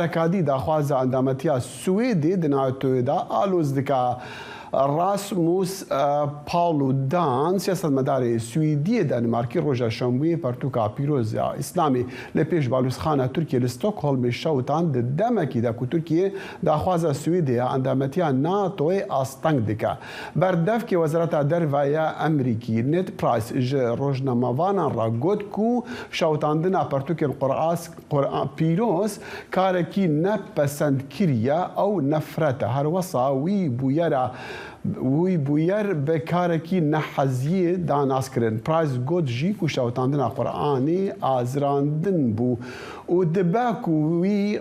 Rekadî daxwaza endametiya Swêdê di NATOyê de aloz dike. Rasmus Paludan, siyasetmedarê Swêdî yê Danîmarkî roja şembûyê pertûka pîroz ya Îslamê li pêş balûzxana Tirkiyê li Stockholmê şewitand di demekî de ku Tirkiye daxwaza Swêdê ya endametiya NATOyê asteng dike. Berdevkê Wezareta Derve ya Emrîkî Ned Price ji rojnamevanan re got ku şewitandina pertûkên Quran pîroz karekî ne pesendkirî ye, ew nefret e. Herwesa wî bûyera wî bûyer bi karekî neheziyê da naskirin. Price got jî ku şewitandina Quranê azirandin bû û dibe ku wî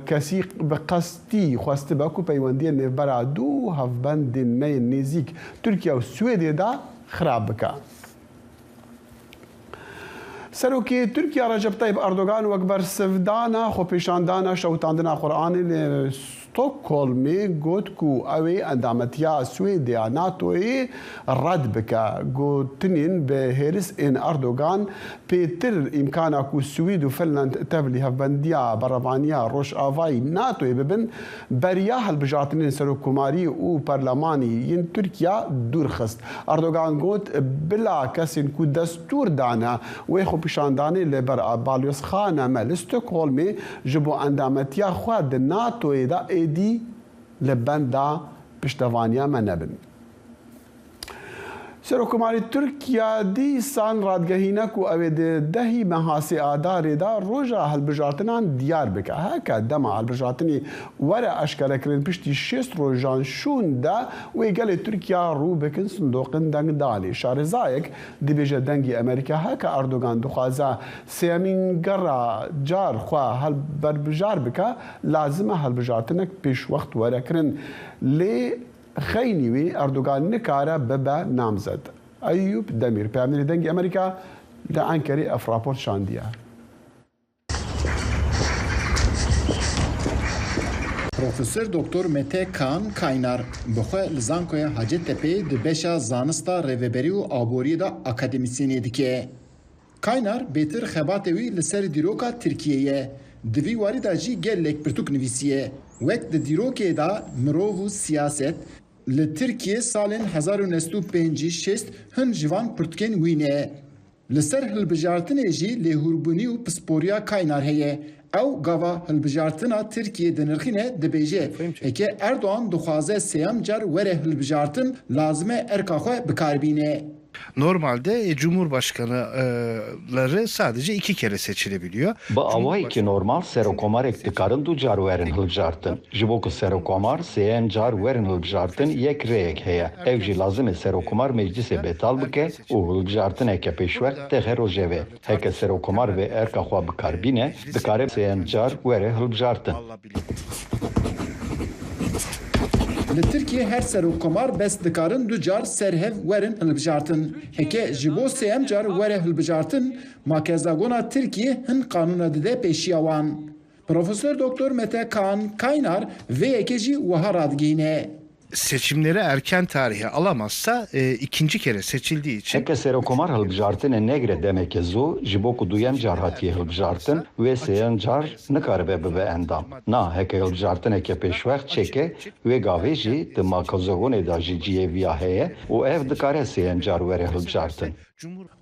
kesî bi qestî xwestibe ku peywendiyên nêvbera du hevbendên me yên nêzîk Tirkiye û Swêdê de xirab bike. Serokê Tirkiye Recep Tayyip Erdogan wek bersivdana xwepêşandana şewitandina Quranê li Stockholmê got ku ew ê endametiya Swêdê ya NATO'yê red bike. Gotinên bi hêris ên Erdogan pêtir îmkana ku Swêd û Finland tevlî hevbendiya berevaniya Rojavayî NATO'yê bibin Beriya hilbijartinên serokkomarî û perlemanî yên Tirkiya dûr xist. Erdogan got, Bila kesên ku destûr dane wê xwepîşandanê li ber balyozxana me li Stockholmê ji bo endametiya xwe di NATO'yê de êdî li benda piştevaniya me nebin. Serokkomarê Tirkiye dîsan radigehîne ku ew ê di dehî meha sê Adarê de roja hilbijartinan diyar bike. Heke dema hilbijartinê were eşkerekirin piştî 60 rojan şûn de wê gelê Tirkiye rû bikin sindoqên dengdanê. Şarezayek dibêje dengê Amerîka heke Erdogan dixwaze sêyemîn gera car xwe berbijar bike lazim e hilbijartinek pêşwext were kirin. Lê Xeynî wî Erdogan nikare bibe namzed. Eyûp Demîr, peyamnêrê Dengê Amerîka li Enkerê ev raport şandiye. Profesor Doktor Mete Kaan Kaynar bi xwe li Zankoya Hacettepe'yê di beşa Zanista Rêveberî û Aboriyê de akademîsyeniyê dike. Kaynar bêtir xebatê wî li ser dîroka Tirkiyê ye. Di vî warî de jî gelek pirtûk nivîsiye. Wek di dîrokê de mirov û siyaset, li Tirkiyê salên 1950 60 hin ji van pirtûkên wî ne. Li ser hilbijartinê jî lêhûrbûnî û pisporiya Kaynar heye. Ew gava hilbijartina Tirkiyê dinirxîne dibêje, heke Erdogan dixwaze sêyem car were hilbijartin lazim e erka xwe bikar bîne. Normalde cumhurbaşkanları sadece iki kere seçilebiliyor. Bi awayekî normal serokomarek dikarin du car werin hilbijartin. Ji bo ku serokomar sêyem car werin hilbijartin yek rêyek heye. Ew jî lazim e serokomar meclîsê betal bike û hilbijartineke pêşwext texe rojevê. Heke serokomar vê erka xwe bikar bîne, dikare sêyem car were hilbijartin. Li Tirkiyê her serokkomar bes dikarin du car ser hev werin hilbijartin. Heke ji bo sêyem car were hilbijartin, makezagona Tirkiyê hin qanûna dide pêşiya wan. Profesor Doktor Mete Kaan Kaynar vê yekê jî wiha radigihîne. Seçimleri erken tarihe alamazsa ikinci kere seçildiği için. Heke serokomar hilbijartinê negire demeke zû ji bo ku duyem car hatiye hilbijartin wê sêyem car nikaribe bibe endam. Na heke hilbijartineke pêşwext çêke wê gavê jî di makezagonê de jî cihê viya heye û ev dikare sêyem car were hilbijartin.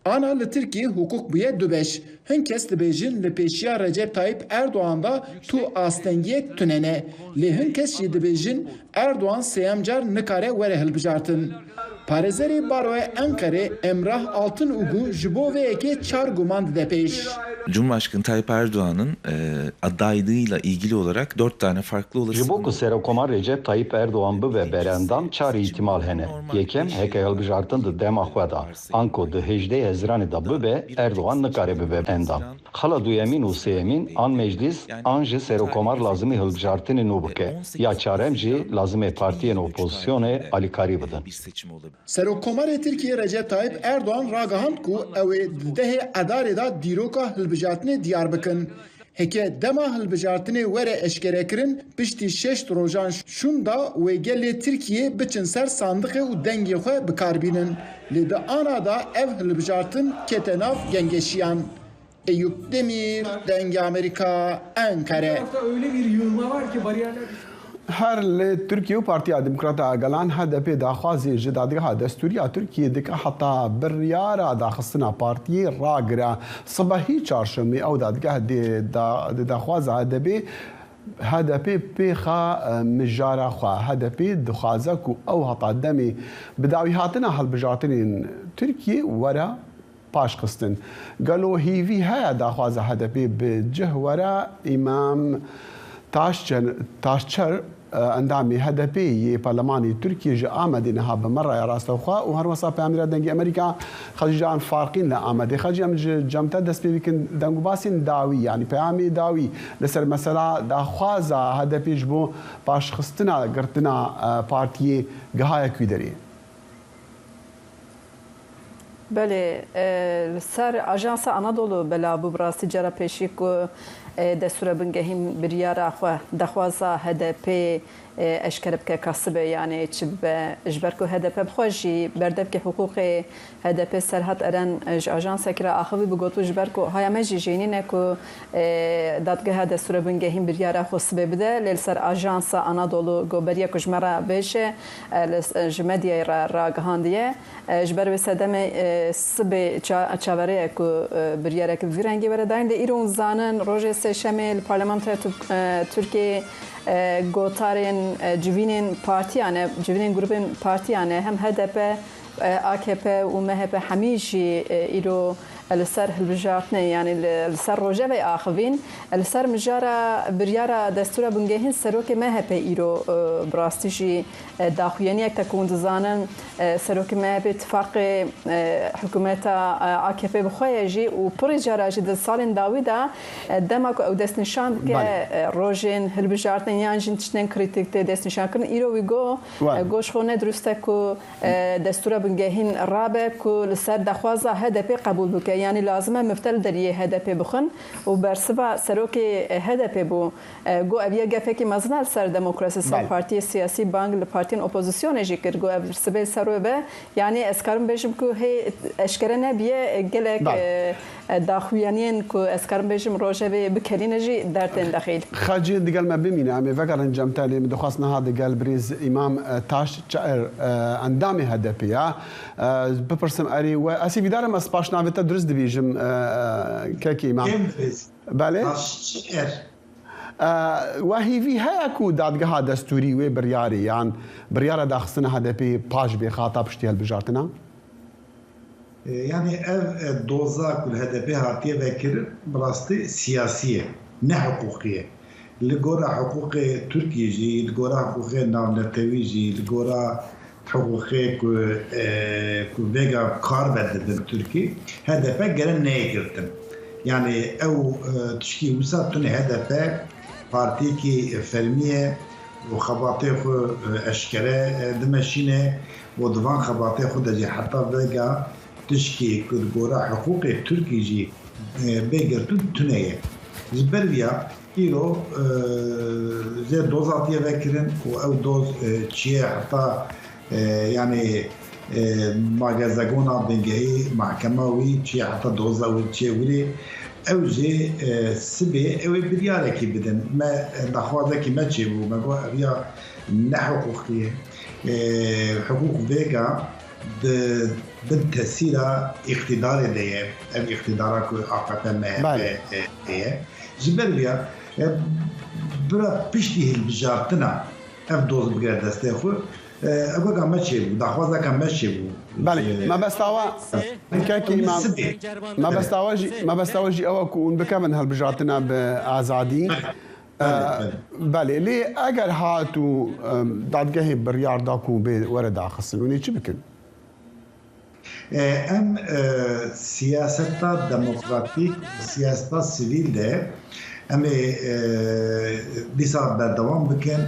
Ana li Tirkiyê hiqûq bûye du beş. Hin kes dibêjin li pêşiya Recep Tayyip Erdogan de tu astengiyek tune ne. Lê hin kes jî dibêjin Erdogan sêyem car nikare were hilbijartin. Parêzerê Baroya Enqerê Emrah Altınugu ji bo vê yekê çar guman dide pêş. Cumhurbaşkanı Tayyip Erdoğan'ın adaylığıyla ilgili olarak dört tane farklı olasılık. Ji bo ku Serokomar Recep Tayyip Erdogan bibe berendam çar îhtîmal hene. Yekem heke hilbijartin di dema xwe de Anku di hejdeh Hezîranê de bibe, Erdogan nikare bibe endam. Xala duyemîn û sêyemîn an meclîs an jî serokomar lazimî hilbijartinê nû bike. Ya çarem jî lazimê partiyên opozisyonê alîkarî bidin. Serokkomarê Tirkiyê Recep Tayyip Erdogan ragihand ku ew ê di dehê Edarê de dîroka hilbijartinê diyar bikin. Heke dema hilbijartinê were eşkerekirin, piştî şeş rojan şûnda wê gelê Tirkiyê biçin ser sandiqê û dengê xwe bikar bînin. Lê di ana de ev hilbijartin kete nav gengeşiyan. Eyup Demîr, Dengê Amerîka, Enqere. Her li Tirkiye û Partiya Demokrat a Gelan, hdp, daxwazê ji Dadgeha Destûrî ya Tirkiyê dike heta biryara daxistina partiyê ragire. Sibehî çarşemê ew dadgeh dê di daxwaza hdp hdp pêxe mijara xwe. Hdp dixwaze ku ew heta demê bidawîhatina hilbijartinên Tirkiyê were paşxistin. Gelo hîvî heye daxwaza HDP'ê bi cih were? Îmam Taşçer endamê HDP'ê yê Parlemanê Tirkiyê ji Amedê niha bi me re ye rastewxwe û herwesa peyamdira Dengê Amerîka Xecîcan Farqîn li Amedê. Xecî em ji cem te dest pê bikin dengûbasên dawî yanî peyamê dawî li ser mesela daxwaza HDP'ê ji bo paşxistina girtina partiyê gihaye kwî derê? Belê, li ser Ajansa Anadolu belav bû bi rastî cara pêşî ku destûra bingehîn biryara xwe daxwaza HDP'ê eşkere bike ka sibe yanê çi bibe. Ji ber ku HDP bi xwe jî berdevkê hiqûqê HDP'ê Serhat Eren ji ajansekî re axivî bû gotibû ji ber ku haya me jî jê nîne ku dadgeha destûra bingehîn biryara xwe sibê bide lê li ser Ajansa Anadolu got beriya ku ji me re bêje ji medyayê re ragihandiye. Ji ber wê sedemê sibê çaverê ye ku biryareke bi vî rengî were dayîn. Lê îro hûn dizanin rojê sêşemê li Parlamentoya Tirkiyeyê gotarên civînên partiyan e, civînên grûpên partiyan e. Hem HDP, AKP û MHP hemî jî îro li ser hilbijartinê yanî li ser rojevê axivîn. Li ser mijara biryara destûra bingehîn serokê MHP îro bi rastî jî Daxuyaniyek te ku hûn dizanin Serokê MHP'ê tifaqê hikûmeta AKP'ê bi xwe ye jî û pirî cara jî di salên dawî de dema ku ew destnîşan dike rojên hilbijartinê yan jî tiştên krîtîk tê destnîşankirin îro wî got got ji xwe ne dirust e ku destûra bingehîn rabe ku li ser daxwaza HDP'ê qebûl bike yanî lazim e mifte li deriyê HDP'ê bixwin û bersiva Serokê HDP'ê bû. Got ev ya gefekî mezin e li ser demokrasî, ser partiyê siyasî bang li partiyên opozisyonê jî kir. Got ev sibê li ser wê be. Yanî ez karim bêjim ku hê eşkere nebiye gelek daxuyaniyên ku ez karim bêjim rojevê bikelîne jî dertên dexîl. Xecê digel me bimîne em ê vegerin cem te lê min dixwest niha digel birêz Îmam Taş Çeir endamê HDP'ê ye bipirsim erê we ez hêvîdar im ez paşnavê te dirust dibêjim kekê Îmam. Kêm birêz. Belê. Taşçier. We hêvî heye ku Dadgeha Destûrî wê biryarê yan biryara daxistina HDP'ê paş bê xata piştî hilbijartina? Yanî ev doza ku li HDP'ê hatiye vekirin bi rastî siyasî ye, ne hiqûqî ye. Li gora hiqûqê Tirkiyê jî, li gora hiqûqê navnetewî jî, li gora Hiqûqê ku ku vêga kar ve dibin Tirkî, HDP gere neyê girtin. Yanî ew tişkî wisa tune HDP partiyekî fermî ye û xebatê xwe eşkere dimeşîne û di van xebatê xwe de jî heta vêga tişkî ku di gora hiqûqê Tirkî jî bê girtin tune ye. Ji ber viya Îro zê doz hatiye vekirin û ew doz çiye heta yanî magezegona bingehî mehkema wî çiye heta doza wî çiye wirê ew jî sibê ew ê biryarekî bidin. Me daxwazekî me çêbû me got ev ya ne hiqûqî ye. Hiqûq vêga di bin tesîra îqtîdarê de ye, ev îqtîdara ku akp, MHP ye. Ji ber vê bira piştî hilbijartina ev doz bigire destê xwe, eveka me çêbû, daxwazeka me çêbû. Belê, mebesta we kekê îmam, mebesta we jî, mebesta we jî ew e ku hûn bikevin hilbijartina bi azadî. Belê, lê eger hat û dadgehê biryar da ku bê were daxistin, hûn ê çi bikin? Em siyaseta demokratîk û siyaseta sivîl de em ê dîsa berdewam bikin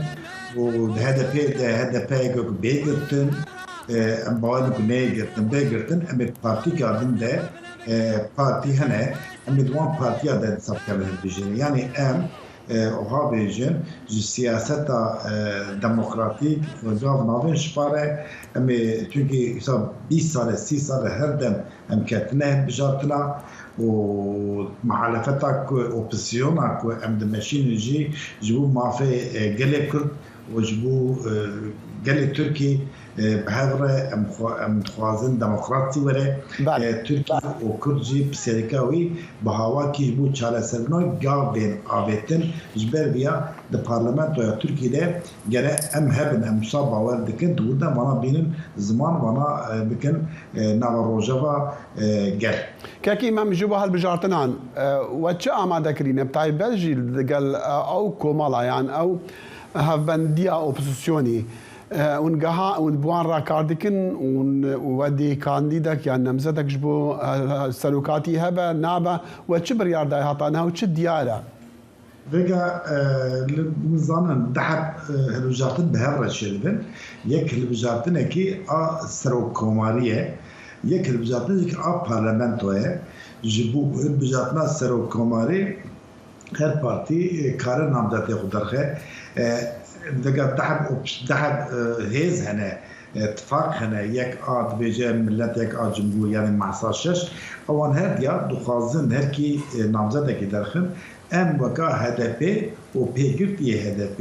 û di HDP'ê de HDP'yeke ku bê girtin, em bawer in ku neyê girtin, bê girtin em ê partîka din de partî hene Em ê di wan partiya de disa bikevin hilbijêrin. Yanî em wiha bêjin ji siyaseta demokratîk gav navên şipare. Em ê çunkî wisa 20 sal e 30 sal e her dem em ketine hilbijartina û. û mihalefeta ku opozîsyona ku em dimeşînin jî ji bo mafê gelê Kurd û ji bo gelê Tirkî bi hev re em xwe em dixwazin demokrasî were Tirkî û Kurd jî piserîka wî bi hawakî ji bo çareserbûna gav bên avêtin ji ber viya di parlamentoya Tirkî de gere em hebin em wisa bawer dikin di wir de vana bînin ziman vana bikin nava rojeva gel. Kekî mem ji bo hilbijartinan we çi amade kirîne bi taybet jî li gel ew komala yan ew hevbendiya opozisyonî hûn geha hûn bi wan re kar dikin hûn we dê kandîdek yan nemzedek ji bo serokatî hebe nabe we çi biryar daye heta niha û çi diyar e? Vêga li hûn zanin du heb hilbijartin bi hev re çêdibin. Yek hilbijartinekî a serokkomarî ye, yek hilbijartinekî a parlamento ye. Ji bo hilbijartina serokkomarî her partî kare namzetê xwe derxe. Vêga du heb du heb hêz hene, tifaq hene. Yek a dibêje milet yek a cumhur yanî mehsa şeş. Ewan her diya dixwazin herkî namzetekî derxin. Em weka hdp û pêgirtiyê hdp,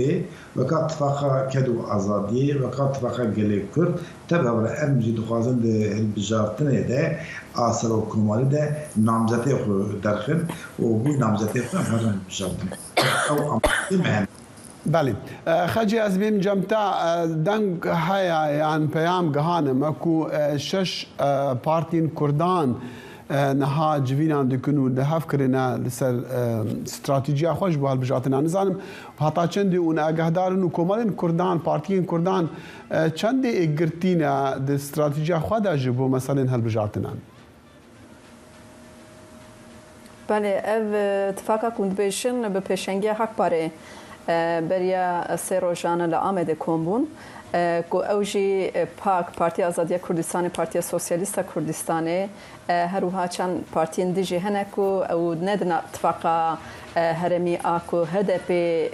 weka Tifaqa Ked û Azadiyê, weka Tifaqa Gelê Kurd tev hev re em jî dixwazin di hilbijartinê de a Serokkomarî de namzetê xwe derxin û bû namzetê xwe em herin hilbijartinê. Ew amadeyê me hene. Belê. Xecê ez bêm cem te deng heye yan peyam gihane me ku şeş partiyên Kurdan niha civînan dikin û li hev kirine li ser stratîjiya xwe ji bo hilbijartina. Nizanim heta çendî hûn agahdar in û komelên Kurdan, partiyên Kurdan çendê êkgirtî ne di stratîjiya xwe de ji bo meselên hilbijartinan? Belê, ev tifaka ku dibêjin bi pêşengiya Hakparê beriya sê rojan li Amedê kom bûn ku ew jî pak, Partiya Azadiya Kurdistanê, Partiya Sosyalîst a Kurdistanê, her wiha çend partiyên din jî hene ku ew ne di tifaqa herêmî a ku HDP'ê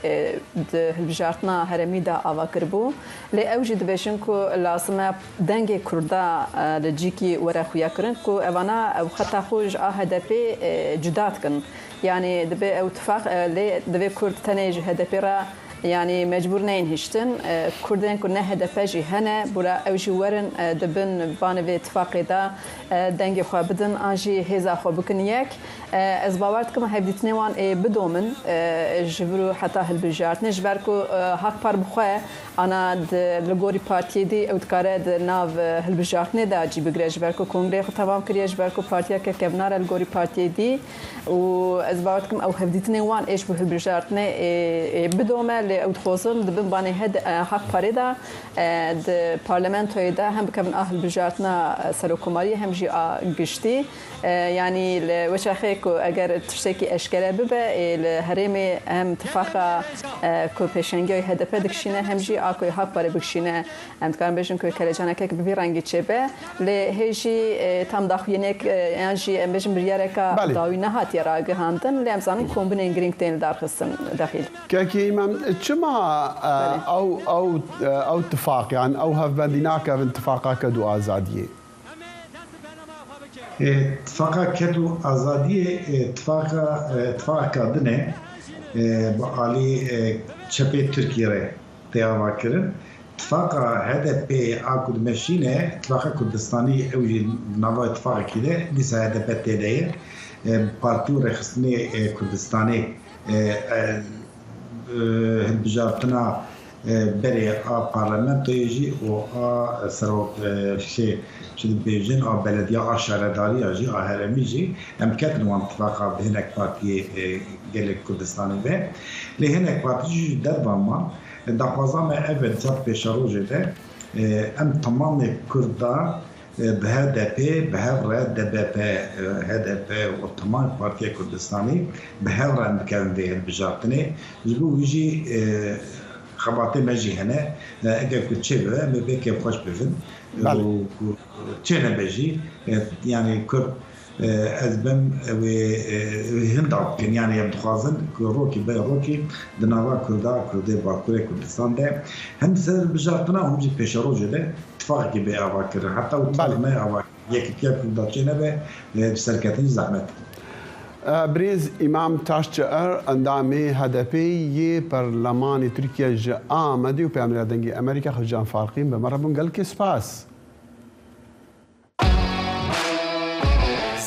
di hilbijartina herêmî de ava kiribû. Lê ew jî dibêjin ku lazim e Dengê Kurda li cîkî were xuyakirin ku evana ew xeta xwe ji a HDP'ê cuda dikin. Yanî dibe ew tifaq lê divê Kurd tenê ji HDP'ê re yanî mecbûr neyên hiştin. Kurdên ku ne HDP jî hene bûra ew jî werin di bin banê vê tifaqê de dengê xwe bidin an jî hêza xwe bikin yek. Ez bawer dikim hevdîtinên wan ê bidomin ji vir û heta hilbijartinê ji ber ku Hakpar bi xwe Ana di li gorî partiyê dî ew dikare di nav hilbijartinê de cî bigire ji ber ku kongreyê xwe temam kiriye ji ber ku partiyeke kevnar e li gorî partiyê dî û ez bawer dikim ew hevdîtinên wan ê ji bo hilbijartinê ê bidome lê ew dixwazin di bin banê HAK-PARê de di parlamentoyê de hem bikevin a hilbijartina serokkomariyê hem jî a giştî. Yanî li wê çaxê ku eger tiştekî eşkere bibe ê li herêmê hem tifaqa ku pêşengiya HDP dikişîne hem jî a ku HAK-PARê bikişîne. Em dikarin bêjin ku kelecanekek bi vî rengî çêbe. Lê hê jî tam daxuyaniyek yan jî em bêjin biryareka dawî nehatiye ragihandin. Lê em zanin kombinên girîng tên lidarxistin dexîl. Kekê Îmam, çima ew ew ew tifaq yan ew hevbendî nakevin tifaqa ked û azadiyê? Tifaqa Ked û Azadiyê tifaqa tifaqeka din e bi alî çepê Tirkiyê re tê avakirin. Tifaqa HDP'ê a ku dimeşîne Tifaqa Kurdistanî ew jî di nava tifaqekî de dîsa HDP tê de ye. Bi partî û rêxistinê Kurdistanê hilbijartina Berê a parlamentoyê jî û a serok şê çi dibêjin a belediya a şaredariya jî a herêmî jî em ketin wan tifaqa bi hinek partiyê gelê Kurdistanê ve. Lê hinek partî jî ji derve man. Daxwaza me ev e di pêşerojê de em temamê Kurda Bi hdp bi hev re DBP, hdp û temamê Partiya Kurdistanî bi hev re em dikevin vê hilbijartinê. Ji bo wî jî xebatê me jî hene. Eger ku çêbibe em ê vê kêfxweş bibin û ku çênebe jî yanî Kurd Ez bim wê hinda bikin yanî em dixwazin ku rokî be rokî di nava Kurda, Kurdê Bakurê Kurdistan de hem ser bijartina him jî pêşerojê de tifaqekî bê avakirin. Heta û tifaq neyê avakirin yekitiya Kurda çênebe bi serketin jî zehmet e. Birêz Îmam Taşçıer endamê HDP'ê yê Perlemanê Tirkiye ji Amedê û peyamnêra Dengê Amerîka Xircan Farqîn bi me re bûn. Gelkê spas.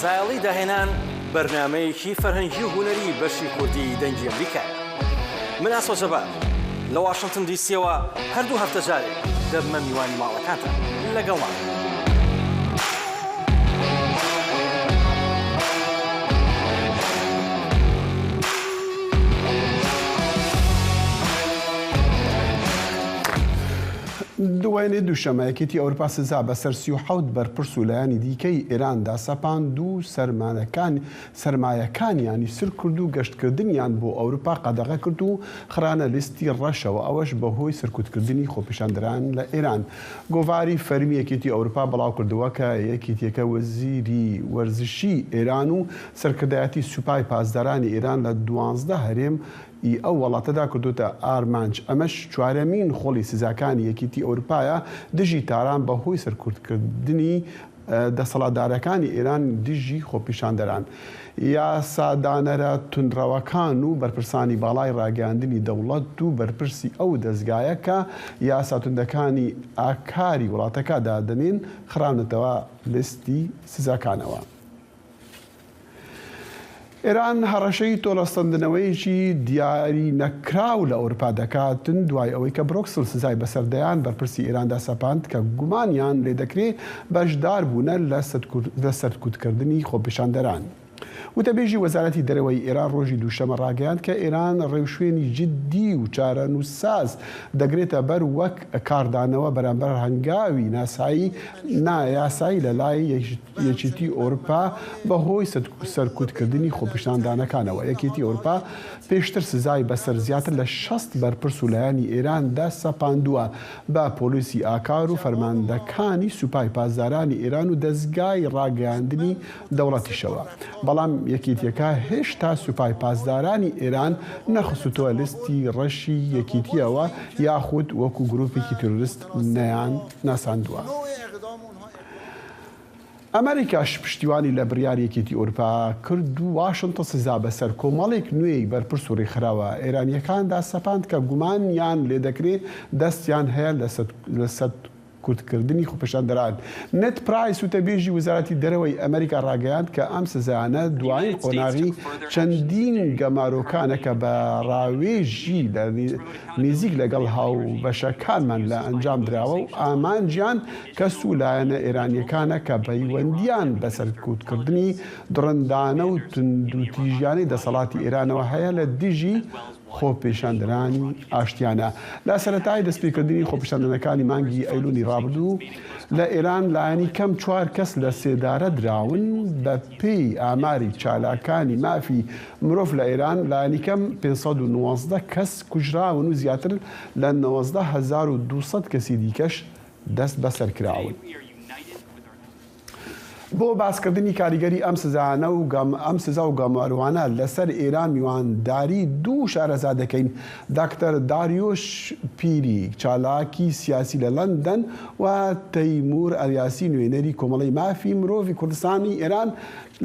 زایەڵی داهێنان بەرنامەیەکی فەرهەنگی و هونەری بەشی کوردی دەنگی ئەمریکایە. من ئاسۆ جەبار لە واشنتن دیسیەوە هەر دوو هەفتە جارێک دەبمە میوانی ماڵەکانتان. لەگەڵمان بن. دوێنێ دووشەممە یەکێتی ئەوروپا سزا بەسەر 37 بەرپرس و لایەنی دیکەی ئێراندا سەپاند و سەرمایەکانیانی سرکرد و گەشتکردنیان بۆ ئەوروپا قەدەغە کرد و خرانە لیستی ڕەشەوە، ئەوەش بەهۆی سەرکوتکردنی خۆپیشاندەران لە ئێران. گۆڤاری فەرمی یەکێتی ئەوروپا بڵاوکردەوە کە یەکێتیەکە وەزیری وەرزشی ئێران و سەرکردایەتی سوپای پاسدارانی ئێران لە دوانزدە هەرێم ی ئەو وەڵاتەدا کردۆتە ئارمانج، ئەمەش چوارەمین خۆڵی سزاکانی یەکێتی ئەورپایە دژی تاران بەهۆی سەرکوتکردنی دەسەڵاتدارەکانی ئێران دژی خۆپیشاندەران، یاسادانەرە توندڕەوەکان و بەرپرسانی باڵای ڕاگەیاندنی دەوڵەت و بەرپرسی ئەو دەزگایە کە یاسا توندەکانی ئاکاری وڵاتەکە دادەنێن خراونەتەوە لیستی سزاکانەوە. ئێران هەڕەشەی تۆڵەسەندنەوەیەکی دیاری نەکراو لە ئەورپا دەکات دوای ئەوەی کە برۆکسل سزای بەسەر دەیان بەرپرسی ئێراندا سەپاند کە گومانیان لێدەکرێ بەشدار بوونە لە سەرکوتکردنی خۆپیشاندەران. وتەبێژی وەزارەتی دەرەوەی ئێران ڕۆژی دووشەمە ڕاگەیاند کە ئێران ڕێوشوێنی جددی و چارەنووسساز دەگرێتە بەر وەک کاردانەوە بەرامبەر هەنگاوی ناسایی نایاسایی لە لای یەکێتی ئەورپا بەهۆی سەرکوتکردنی خۆپیشاندانەکانەوە. یەکێتی ئەورپا پێشتر سزای بەسەر زیاتر لە 60 بەرپرس و لایەنی ئێراندا سەپاندووە بە پۆلیسی ئاکار و فەرماندەکانی سوپای پاسدارانی ئێران و دەزگای ڕاگەیاندنی دەوڵەتیشەوە. بەڵام یەکێتیەکە هێشتا سوپای پاسدارانی ئێران نەخستووتەوە لیستی ڕەشی یەکێتیەوە یاخود وەکو گروپێکی تیرۆرست نەیان ناساندووە. ئەمەریکاش پشتیوانی لە بڕیاری یەکێتی ئەورپا کرد و واشنتن سزا بەسەر کۆمەڵێک نوێی بەرپرس و ڕێکخراوە ئێرانییەکاندا سەپاند کە گومانیان لێدەکرێ دەستیان هەیە لە سەرکوتکردنی خۆپێشاندەران. نێد پرایس وتەبێژی وەزارەتی دەرەوەی ئەمەریکا ڕاگەیاند کە ئەم سزایانە دوایین قۆناغی چەندین گەمارۆکانە کە بە ڕاوێژی لە نیزیک لەگەڵ هاوبەشەکانمان لە ئەنجام دراوە و ئامانجیان کەس و لایەنە ئێرانییەکانە کە پەیوەندییان بە سەرکوتکردنی دڕندانە و توندوتیژیانەی دەسەڵاتی ئێرانەوە هەیە لە دژی خۆپیشاندەرانی ئاشتیانە. لە سەرەتای دەستپێکردنی خۆپیشاندانەکانی مانگی ئەیلولی ڕابردوو لە ئێران لایەنی کەم چوار کەس لە سێدارە دراون، بە پێی ئاماری چالاکانی مافی مرۆڤ لە ئێران لایەنیکەم 519 کەس کوژراون و زیاتر لە 19200 کەسی دیکەش دەستبەسەرکراون. بۆ باسکردنی کاریگەری ئەم سزایانە و ئەم سزا و گەماروانە لەسەر ئێران میوانداری دوو شارەزا دەکەین، داکتەر داریۆش پیری چالاکی سیاسی لە لەندەن و تەیمور ئەلیاسی نوێنەری کۆمەڵەی مافی مرۆڤی کوردستانی ئێران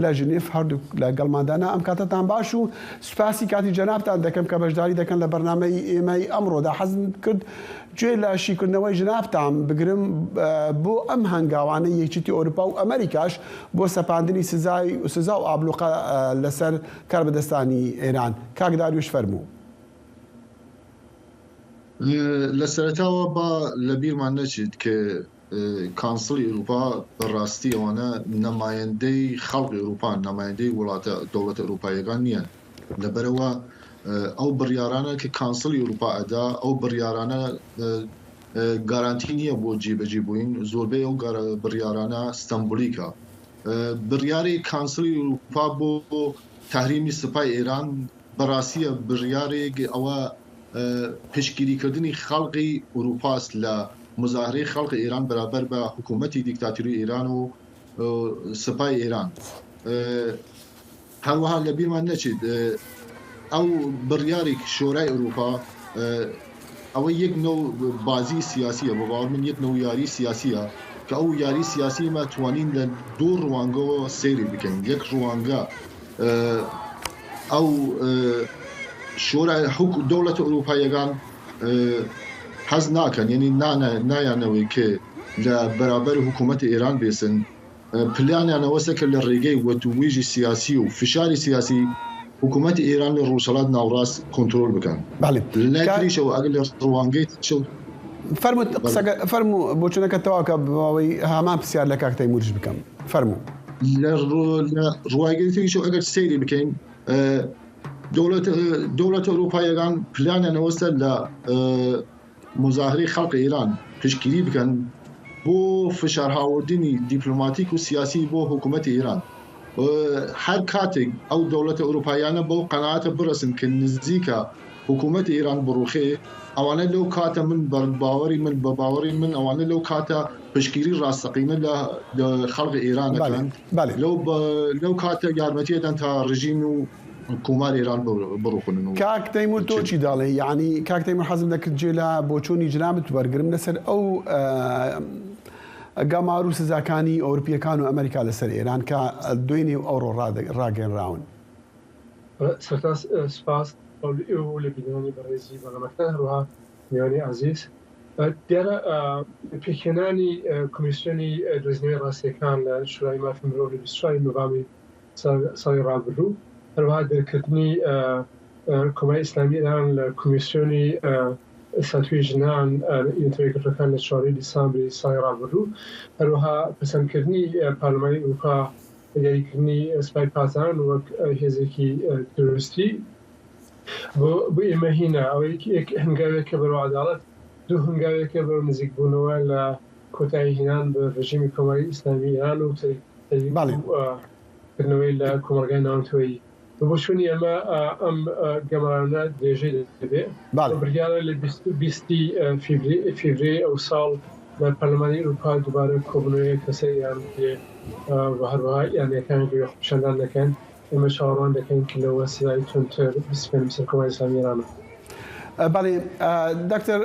لە ژنێف هەردووک لە گەڵماندانا. ئەم کاتەتان باش و سوپاسی کاتی جەنابتان دەکەم کە بەشداری دەکەن لە بەرنامەی ئێمەی ئەمڕۆدا. حەزم کرد گوێ لە شیکردنەوەی جەنابتان بگرم بۆ ئەم هەنگاوانەی یەکێتی ئەوروپا و ئەمەریکاش بۆ سەپاندنی سزای سزا و ئابلوقە لەسەر کاربەدەستانی ئێران. کاک داریوش فەرموو. لە سەرەتاوە با لە بیرمان نەچێت کە کانسڵی ئورووپا بە ڕاستی ئەوانە نەمایندەی خەڵقی ئورووپان، نەمایندەی وڵاتە دەوڵەتە ئورووپاییەکان نییەن. لەبەرئەوە ئەو بڕیارانە کە کانسڵی ئورووپا ئەدا، ئەو بڕیارانە گارانتی نییە بۆ جێبەجێ بووین، زۆربەی ئەو بڕیارانە ستەمبولیکە. بڕیاری کانسڵی ئورووپا بۆ تەحریمی سپای ئێران بەڕاستیە بڕیارێک ئەوە پشتگیریکردنی خەڵقی ئورووپاست لە موزاهرەی خەڵقی ئێران بەرابەر بە حکوومەتی دیکتاتوری ئێران و سپای ئێران. هەروەها لە بیرمان نەچێت ئەو بڕیارێک شۆرای ئورووپا ئەوە یەک نەو بازی سیاسیە، بە باوەڕ من یەک نەو یاری سیاسیە کە ئەو یاری سیاسی ئێمە توانین لە دوو ڕوانگەوە سەیری بکەین. یەک ڕوانگە. ئەو شۆرای حک دەوڵەتە ئورووپاییەکان حەز ناکەن یعنی نایانەوەی کە لە بەرابەر حکوومەتی ئێران بێسن پلانیان ئەوەسە کە لە ڕێگەی وتووێژی سیاسی و فشاری سیاسی حکوومەتی ئێران لە ڕۆژهەڵات ناوڕاست کۆنترۆل بکەن. بەڵێ لە لای تریشەوە ئەگەر لە ڕوانگەی تریشەوە فەرموو قسەکە فەرموو بۆچوونەکە تەواو کە بۆ ئەوەی هەمان پرسیار لە کاک تەیمووریش بکەم. فەرموو. لە ڕوانگەی تریشەوە ئەگەر سەیری بکەین دەوڵەت دەوڵەتە ئەوروپاییەکان پلانیان ئەوەسە لە موزاهرەی خەڵقی ئێران پشتگیری بکەن بۆ فشارهاوردنی دیپلۆماتیک و سیاسی بۆ حکوومەتی ئێران. هەر کاتێک ئەو دەوڵەتە ئەوروپاییانە بەو قەناعەتە بڕەسن کە نزیکە حکوومەتی ئێران بڕوخێ، ئەوانە لەو کاتە من بە باوەڕی من بە باوەڕی من ئەوانە لەو کاتە پشتگیری ڕاستەقینە لە خەڵقی ئێران ئەکەن لەو لەو کاتە یارمەتی ئەدەن تا ڕژیم و کۆمار ئێران بڕوخنن و کاک تەیمور تۆ چی دەڵێی؟ یەعنی کاک تەیمور حەزم دەکرد جێ لە بۆچوونی جنابت وەرگرم لەسەر ئەو گەمار و سزاکانی ئەوروپییەکان و ئەمریکا لەسەر ئێران کە دوێنێ و ئەوڕۆ ڕاگەیەنراون. سەرەتا سوپاس سڵاو لە ئێوە و لە بینەرانی بەڕێزی بەرنامەکەتان هەروەها میوانی ئازیز. دیارە پێکهێنانی کۆمیسیۆنی دۆزینەوەی ڕاستییەکان لە شورای مافی مرۆڤ لە 24 ی نۆڤامبری ساڵی ڕابردوو، هەروەها دەرکردنی کۆماری ئیسلامی ئێران لە کۆمیسیۆنی ستاتوی ژنان نەتەوە یەکگرتووەکان لە چواری دیسامبری ساڵی ڕابردوو، هەروەها پەسەندکردنی پارلمانی ئورووپا دیاریکردنی سپای پاسداران وەک هێزێکی تیرۆریستی بۆ ئێمە هینە ئەوە یەک هەنگاوێکە بەرەو عەداڵەت، دوو هەنگاوێکە بەرەو نزیکبوونەوە لە کۆتایی هێنان بە ڕژیمی کۆماری ئیسلامی ئێران و تەریک کردنەوەی لە کۆمەڵگای ناونەتەوەیی. بە بۆچوونی ئێمە ئەم گەمارانە درێژەی دەبێ و بڕیارە لە 20 ی فیڤریەی ئەوساڵ لە پەرلەمانی ئورووپا دووبارە کۆبوونەوەیەک لەسەر ئێران بکرێ و هەروەها ئێرانییەکانیش لەوێ خۆپیشاندان دەکەن. ئێمە چاوەڕوان دەکەین کە لەوە سزای توندتر بسپێنن بەسەر کۆماری ئیسلامی ئێرانەوە. بەڵێ دکتۆر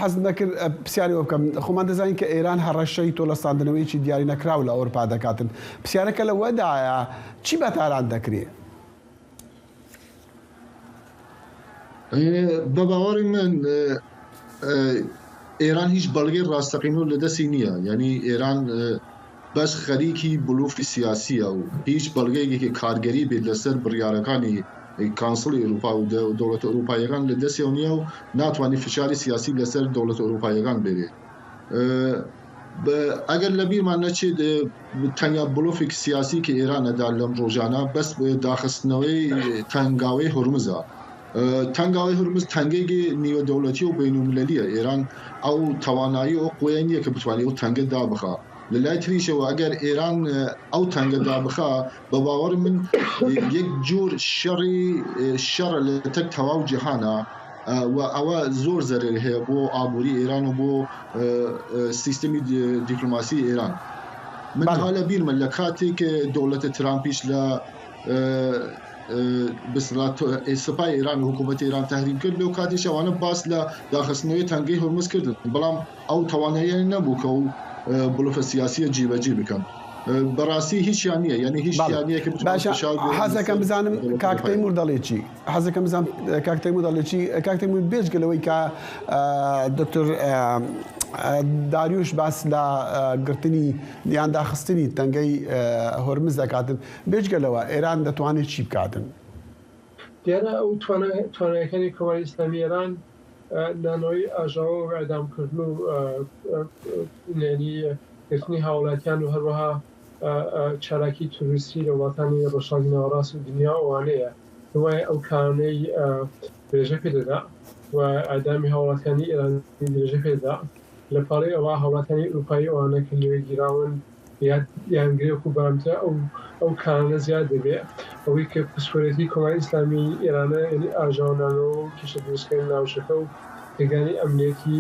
حەزم دەکرد پرسیاری ئەوە بکەم خۆمان دەزانین کە ئێران هەڕەشەی تۆڵەساندنەوەیەکی دیاری نەکراو لە ئەوروپا دەکاتن پرسیارەکە لەوەدایە چی بە تاران دەکرێ؟ بە باوەڕی من ئێران هیچ بەڵگەی ڕاستەقینە لە دەستی نییە یعنی ئێران بەس خەریکی بلوفی سیاسیە و هیچ بەڵگەیەکی کارگەری بێت لەسەر بڕیارەکانی کانسڵی ئەوروپا و دەوڵەتە ئەوروپاییەکان لە دەستیەوە نییە و ناتوانێت فشاری سیاسی لەسەر دەوڵەتە ئەوروپاییەکان بێنێت. ئەگەر لە بیرمان نەچێت تەنیا بلۆفێک سیاسی کە ئێران ئەدا لەم ڕۆژانە بەس داخستنەوەی تەنگاوەی هورمزە. تەنگاوەی هورمز تەنگەیەکی نیوە دەوڵەتی و بەینولمیلەلیە. ئێران ئەو تەوانایی و ئەو قوەیە نییە کە بتوانێت ئەو تەنگە دابخا. لە لای تریشەوە ئەگەر ئێران ئەو تەنگە دابخا بە باوەڕی من یەک جور شەڕی شەڕە لە تەک تەواو جیهانە و ئەوە زۆر زەرەری هەیە بۆ ئابووری ئێران و بۆ سیستمی دیپلۆماسی ئێران. من ها لە بیرمە لە کاتێک دەوڵەتە ترامپیش لە سپای ئێران و حکوومەتی ئێران تەحریم کرد لەو کاتیش ئەوانە باس لە داخستنەوەی تەنگەی هورمز کردن بەڵام ئەو تەواناییان نەبوو کە ئەو بلوفە سیاسیە جیبەجی بکەن. بەڕاستی هیچیان نییە یعنی هیچیان نییە کە بتوانن باشە فشار بێنن حەزەکەم لەسەر بزانم دەوڵەتە کاک تەیمور ئەوروپاییەکان. دەڵێ چی حەزەکەم بزانم کاک تەیمور دەڵێ چی کاک تەیمور بێجگە لەوەی کە دکتۆر داریوش باس لە گرتنی یان داخستنی تەنگەی هۆرمز دەکاتن بێجگە لەوە ئێران دەتوانێت چی بکاتن؟ دیارە ئەو توانایەکانی کۆماری ئیسلامی ئێران نانەوەی ئاژاوە و ئێعدامکردن و یانی گرتنی هاوڵاتیان و هەروەها چالاکی تروریستی لە وڵاتانی ڕۆژهەڵاتی ناوەڕاست و دنیا و ئەوانەیە وایە ئەو کارانەی درێژە پێ دەدا و ئێعدامی هاوڵاتیانی ئێرانی درێژە پێ دەدا لە پاڵی ئەوە هاوڵاتیانی ئورووپایی ئەوانە کە لەوێ گیراون یان گرێک و بامتە ئەو ئەو کارانە زیاد دەبێ. ئەوەی کە پسپۆرێتی کۆماری ئیسلامیی ئێرانە یانی ئاژاوەنانەوە و کێشە دروستکردنی ناوچەکە و تێکدانی ئەمنیەتی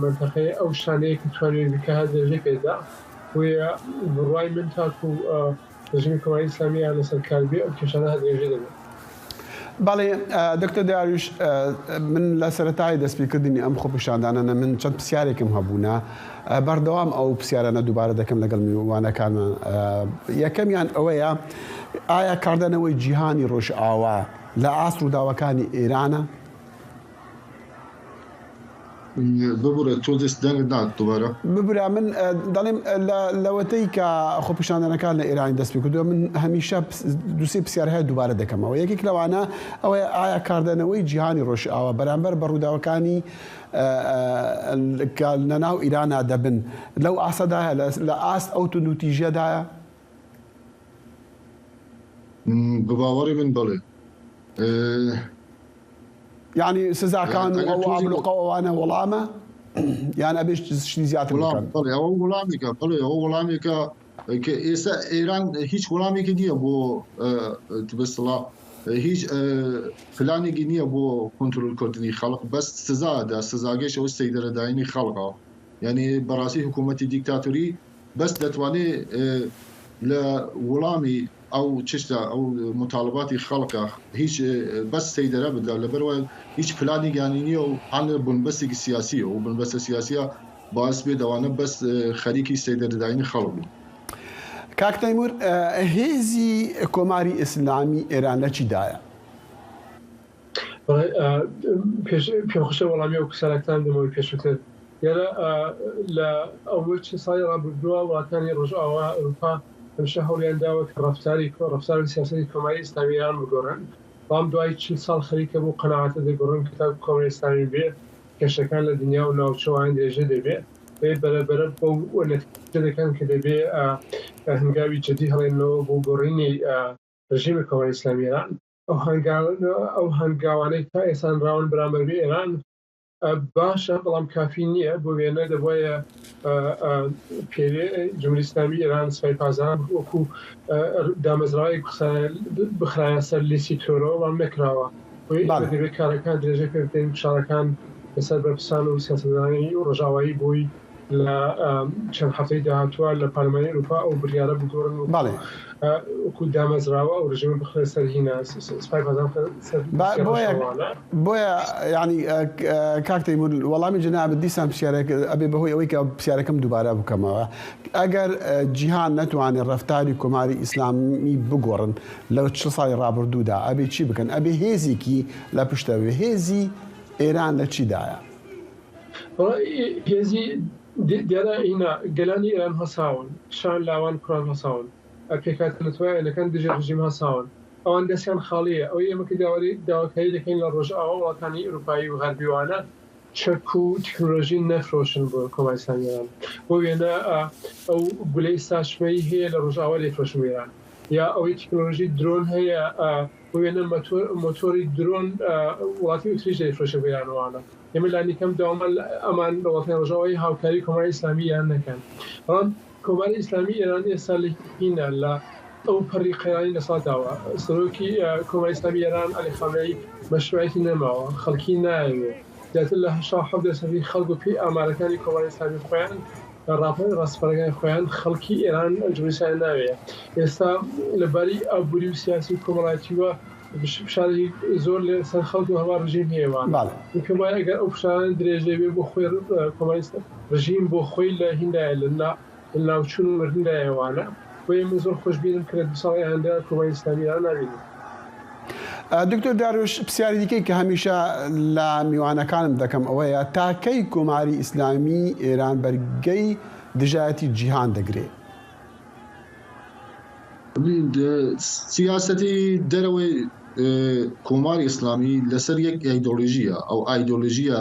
مەنتەقەیە ئەو شتانەیە کە توانیویە بیکا هەر درێژەی پێ دەدا. بۆیە بڕوای من تاکوو ڕژیمی کۆماری ئیسلامی ئێران لەسەر کار بێ ئەو کێشانە هەر درێژەی دەبێ. بەڵێ دکتۆر داریوش من لە سەرەتای دەستپێکردنی ئەم خۆپیشاندانانە من چەند پرسیارێکم هەبوونە بەردەوام ئەو پرسیارانە دووبارە دەکەم لەگەڵ میوانەکانمان یەکەمیان ئەوەیە ئایا کاردانەوەی جیهانی ڕۆژئاوا لە ئاست ڕووداوەکانی ئێرانە؟ ببورە تۆزێ دەنگت نات دوبارە. ببورە من دەڵێم لەوەتەی کە خۆپیشاندانەکان لە ئێرانی دەست پێ کردووە من هەمیشە دوسێ پرسیار هەیە دووبارە دەکەمەوە یەکێک لەوانە ئەوەیە ئایا کاردانەوەی جیهانی ڕۆژئاوا بەرامبەر بە ڕووداوەکانی کە لەناو ئیرانا دەبن لەو ئاستەدایە لە ئاست ئەو توندوتیژیەدایە؟ بە باوەڕی من بەڵێ. یانی سزاکان و ئەو ئابلوقە و ئەوانە وەڵامە یان ئەبێ شتی زیاتر بکەن؟ بەڵێ ئەوە وەڵامێکە بەڵێ ئەوە وەڵامێکە کە ئێستا ئێران هیچ وەڵامێکی نییە بۆ بەسڵا هیچ پلانێکی نییە بۆ کۆنترۆلکردنی خەڵک بەس سزادا سزاگەش ئەوە سەیدەرەداینی خەڵکە یعنی بەڕاستی حکوومەتی دیکتاتۆری بەس دەتوانێ لە وڵامی ئەو چشتە ئەو موتاڵباتی خەڵکە هیچ بەس سەیدەرە بدە لەبەروە هیچ پلانێکیانی نییە و هەن بنبەستێکی سیاسیە و بنبەستە سیاسیە باعس بێت ئەوانە بەس خەریکی سەیدەرەداینی خەڵک بوون. کاک تەیمور هێزی کۆماری ئیسلامی ئێران لە چیدایە؟ پێم خۆشە وەڵامی ئەو پرسیارەکەتان بدەمەوەی پێشووتر. دیارە لە ئەوەی چ ساڵی ڕابردووە وڵاتانی ڕۆژئاوا، ئەوروپا هەمیشە هەوڵیان داوە کە ڕەفتاری ڕەفتار و سیاسەتی کۆماری ئیسلامی ئێران بگۆڕن. بەڵام دوای 40 ساڵ خەریکە بەو قەناعەتە دەگۆڕن کە تاکو کۆماری ئیسلامی بێ کێشەکان لە دنیا و ناوچە و ئایندە درێژە دەبێ. بۆیە بەرە بەرە بەو نەتیجە دەگەن کە دەبێ هەنگاوی جدی هەڵێننەوە بۆ گۆڕینی ڕژیمی کۆماری ئیسلامی ئێران. ئەو هەنگاوانەی تا ئێستا نراون بەرامبەر بە ئێران باشە بەڵام کافی نییە بۆ وێنە دەبواە پێوێ جمهوری ئیسلامی ئێران سپای پاسداران وەکو دامەزراوەیەک بخرایە سەر لیستی ترۆرەوە بەڵام نەکراوە دەبێت کارەکان درێژە پێ بدەین فشارەکان لەسەر بەرپرسان و سیاسەتمەدارانی ڕۆژئاوایی بۆی لە چەند هەفتەی داهاتووە لە پەرلەمانی ئەوروپا ئەو بریارە بگۆڕن و بەڵێ. وەکو دامەزراوە ئەو رژێمە بخرێت سەر هینا سپای پاسداران بخرێت سەر با لیستی بۆیە ڕەشەوانە. بۆیە یانی کاک تەیمور وەڵامی جەنابت دیسان پرسیارێک ئەبێ بەهۆی ئەوەی کە پرسیارەکەم دووبارە بکەمەوە ئەگەر جیهان نەتوانێت ڕەفتاری کۆماری ئیسلامی بگۆڕن لە 40 ساڵی ڕابردوودا ئەبێ چی بکەن ئەبێ هێزێکی لە پشتەوە هێزی ئێران لە چیدایە؟ هێزی دیارە ئینا گەلانی ئێران هەساون، کچان، لاوان، کوڕان هەساون، پێکهاتە نەتەوەیانەکان دژی ڕژیم هەساون، ئەوان دەستیان خاڵییە، ئەوەی ئێمە کە داواکاری دەکەین لە ڕۆژئاوا وڵاتانی ئەوروپایی و غەربی وانە چەک و تکنۆلۆژی نەفرۆشن بۆ کۆماری ئیسلامی ئێران، بۆ وێنە ئەو گولەی ساچمەیی هەیە لە ڕۆژئاوا دەیفرۆشن بۆ ئێران، یا ئەوەی تکنۆلۆژی درۆن هەیە بۆ وێنە مۆتۆری درۆن وڵاتی ئوتریش دەیفرۆشێ بۆ ئێران وانە. ئێمە لانیکەم داوامان لە ئەمان لە وڵاتانی ڕۆژئاوایی هاوکاری کۆماری ئیسلامی ئێران نەکەن. بەڵام کۆماری ئیسلامی ئێران ئێستا لە هینە لە ئەو پەڕی قەیرانی دەسەڵاتداوە. سەرۆکی کۆماری ئیسلامی ئێران عەلی خامنەیی مەشروعیەتی نەماوە، خەڵکی نایەوێ. زیاتر لە 87 دەرسەدی خەڵک بە پێی ئامارەکانی کۆماری ئیسلامی خۆیان ڕاپەر ڕاسپەرەکانی خۆیان خەڵکی ئێران جمهوری ئیسلامی ناوێ. ئێستا لە باری ئابووری و سیاسی و کۆمەڵایەتیوە فشارێکی زۆر لە سەر خەڵک و هەروەها ڕژیم هەیە وانە. بەڵێ. من پێم وایە ئەگەر ئەو فشارانە درێژەی بێ بۆ خۆی کۆماری ڕژیم بۆ خۆی لە هیندایە لە نا لە ناوچوون و مردندایە وانە. بۆیە من زۆر خۆشبینم کە لە دوو ساڵی ئایندە کۆماری ئیسلامی ئێران نابینین. دکتۆر داریوش پرسیاری دیکەی کە هەمیشە لە میوانەکانم دەکەم ئەوەیە تا کەی کۆماری ئیسلامی ئێران بەرگەی دژایەتی جیهان دەگرێ؟ سیاسەتی دەرەوەی کۆماری ئیسلامی لەسەر یەک ئایدۆلۆژییە، ئەو ئایدۆلۆژییە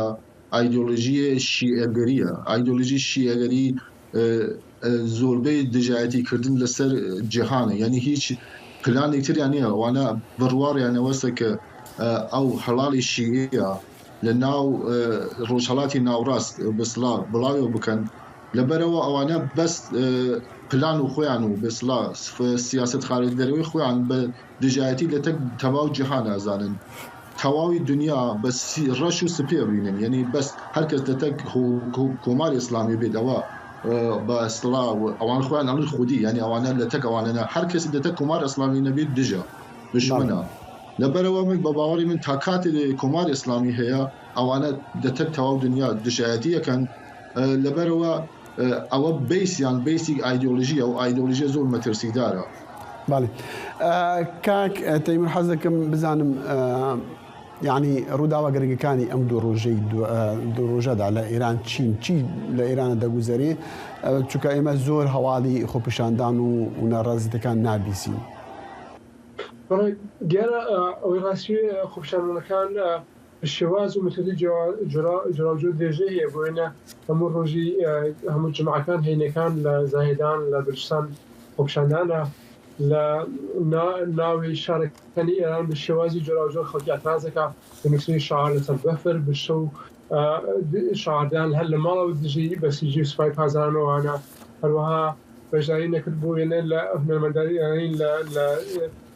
ئایدۆلۆژیی شیعەگەرییە، ئایدۆلۆژی شیعەگەری زۆربەی دژایەتی کردن لەسەر جیهانە، یانی هیچ پلانێک تریان نییە، ئەوانە بڕواڕیان ئەوەسە کە ئەو هەڵاڵی شیعیە لە ناو ڕۆژهەڵاتی ناوڕاست بسڵا بڵاویەوە بکەن، لەبەرئەوە ئەوانە بەس پلان و خۆیان و بەسڵا سیاسەت خارج دەرەوەی خۆیان بە دژایەتی لەتەک تەواو جیهان ئەزانن تەواوی دنیا بە ڕەش و سپی ئەبینن یەنی بەس هەرکەس لەتەک کۆماری ئیسلامی بێت ئەوە بە سڵا ئەوان خۆیان ئەڵێن خودی یەنی ئەوانە لەتەک ئەوانە نا هەرکەسی لەتەک کۆمار ئیسلامی نەبێت دژە دژمنە لەبەرئەوە من بە باوەڕی من تا کاتێ کۆماری ئیسلامی هەیە ئەوانە لەتەک تەواو دنیا دژایەتی ئەکەن لەبەرئەوە ئەوە بەیسیان بەیسی ئایدۆلۆژیە و ئایدۆلۆژیە زۆر مەترسیدارە. بەڵێ کاک تەیمور حەز دەکەم بزانم یعنی ڕووداوە گرنگەکانی ئەم دوو ڕۆژەی دوو ڕۆژەدا لە ئێران چین چی لە ئێرانە دەگوزەرێ چونکە ئێمە زۆر هەواڵی خۆپیشاندان و ناڕازیتەکان نابیسین. بەڵێ دیارە ئەوەی ڕاستی خۆپیشاندانەکان بە شێواز و مێتۆدی جۆراوجۆر درێژەی هەیە، بۆ وێنە هەموو ڕۆژی هەموو جومعەکان هەینەکان لە زاهێدان لە بلوچستان خۆپیشاندانە، لە ناوی شارەکانی ئێران بە شێوازی جۆراوجۆر خەڵکی ئیعتراز دەکا بە نووسینی شعار لەسەر بەفر بە شەو شعاردان هەر لە ماڵەوە دژی بەسیجی و سوپای پاسداران و ئەوانە هەروەها بەشداری نەکرد بۆ وێنە لە هونەرمەندانی ئێرانی لە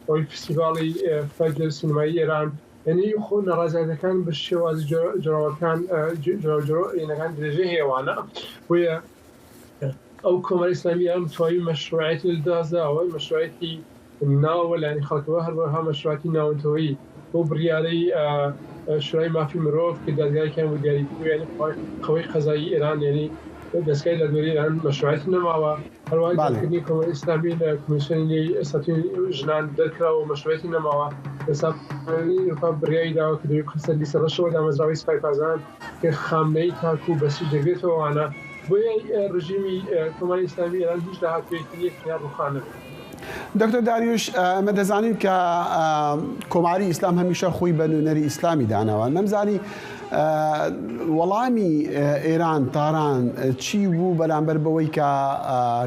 ئەوەی فستیڤاڵی فەجر سینەمایی ئێران یەنی خۆ ناڕازایەتەکان بە شێوازی جۆراوەکان جۆراوجۆرەکان درێژەی هەیە وانە بۆیە ئەو کۆماری ئیسلامی ئێران تەواوی مەشروعیەتی لە دەست داوە مەشروعیەتی ناوەوە لایەنی خەڵکەوە هەروەها مەشروعیەتی ناونەتەوەیی بەو بڕیارەی شورای مافی مرۆڤ کە دادگایەکیان بۆ دیاری کردووە یانی قەوەی قەزایی ئێران یانی دەستگای دادوەری ئێران مەشروعیەتی نەماوە هەروەها دەرکردنی کۆماری ئیسلامی لە کۆمیسیۆنی ستاتوی ژنان دەرکراوە و مەشروعیەتی نەماوە ئێستا ئەوروپا بڕیاری داوە کە دەبێت بخرێتە لیستی ڕەشەوە دامەزراوەی سپای پاسداران کە خامنەیی تاکوو بەسیج دەگرێتەوە ئەوانە بۆیە ڕژیمی کۆماری ئیسلامی ئێران هیچ داهاتوویەکی نییە تەنیا ڕووخان نەبێت. دکتۆر داریوش ئێمە دەزانین کە کۆماری ئیسلام هەمیشە خۆی بە نوێنەری ئیسلامی داناوە نەمزانی وەڵامی ئێران تاران چی بوو بەرامبەر بەوەی کە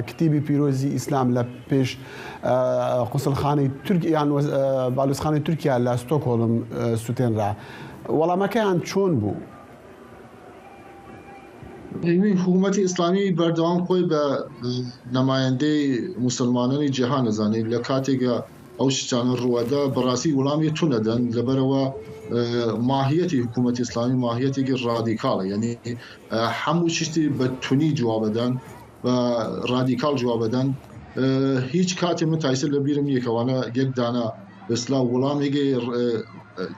کتێبی پیرۆزی ئیسلام لە پێش قوسڵخانەی تورک یان بالوسخانەی تورکیا لە ستۆکهۆڵم سوتێنرا وەڵامەکەیان چۆن بوو؟ حکوومەتی ئیسلامی بەردەوام خۆی بە نمایندەی موسڵمانانی جیهان ئەزانێت لە کاتێکا ئەو شتانە ڕووەدا بەڕاستی وڵامی تو نەدەن لەبەرەوە ماهیەتی حکوومەتی ئیسلامی ماهیەتێکی ڕادیکاڵە یعنی هەموو شتی بە تونی جوابەدەن بە ڕادیکاڵ جوابەدەن هیچ کاتێ من تایسە لە بیرم نییە کەوانە یەک دانە بەسلا وڵامێکی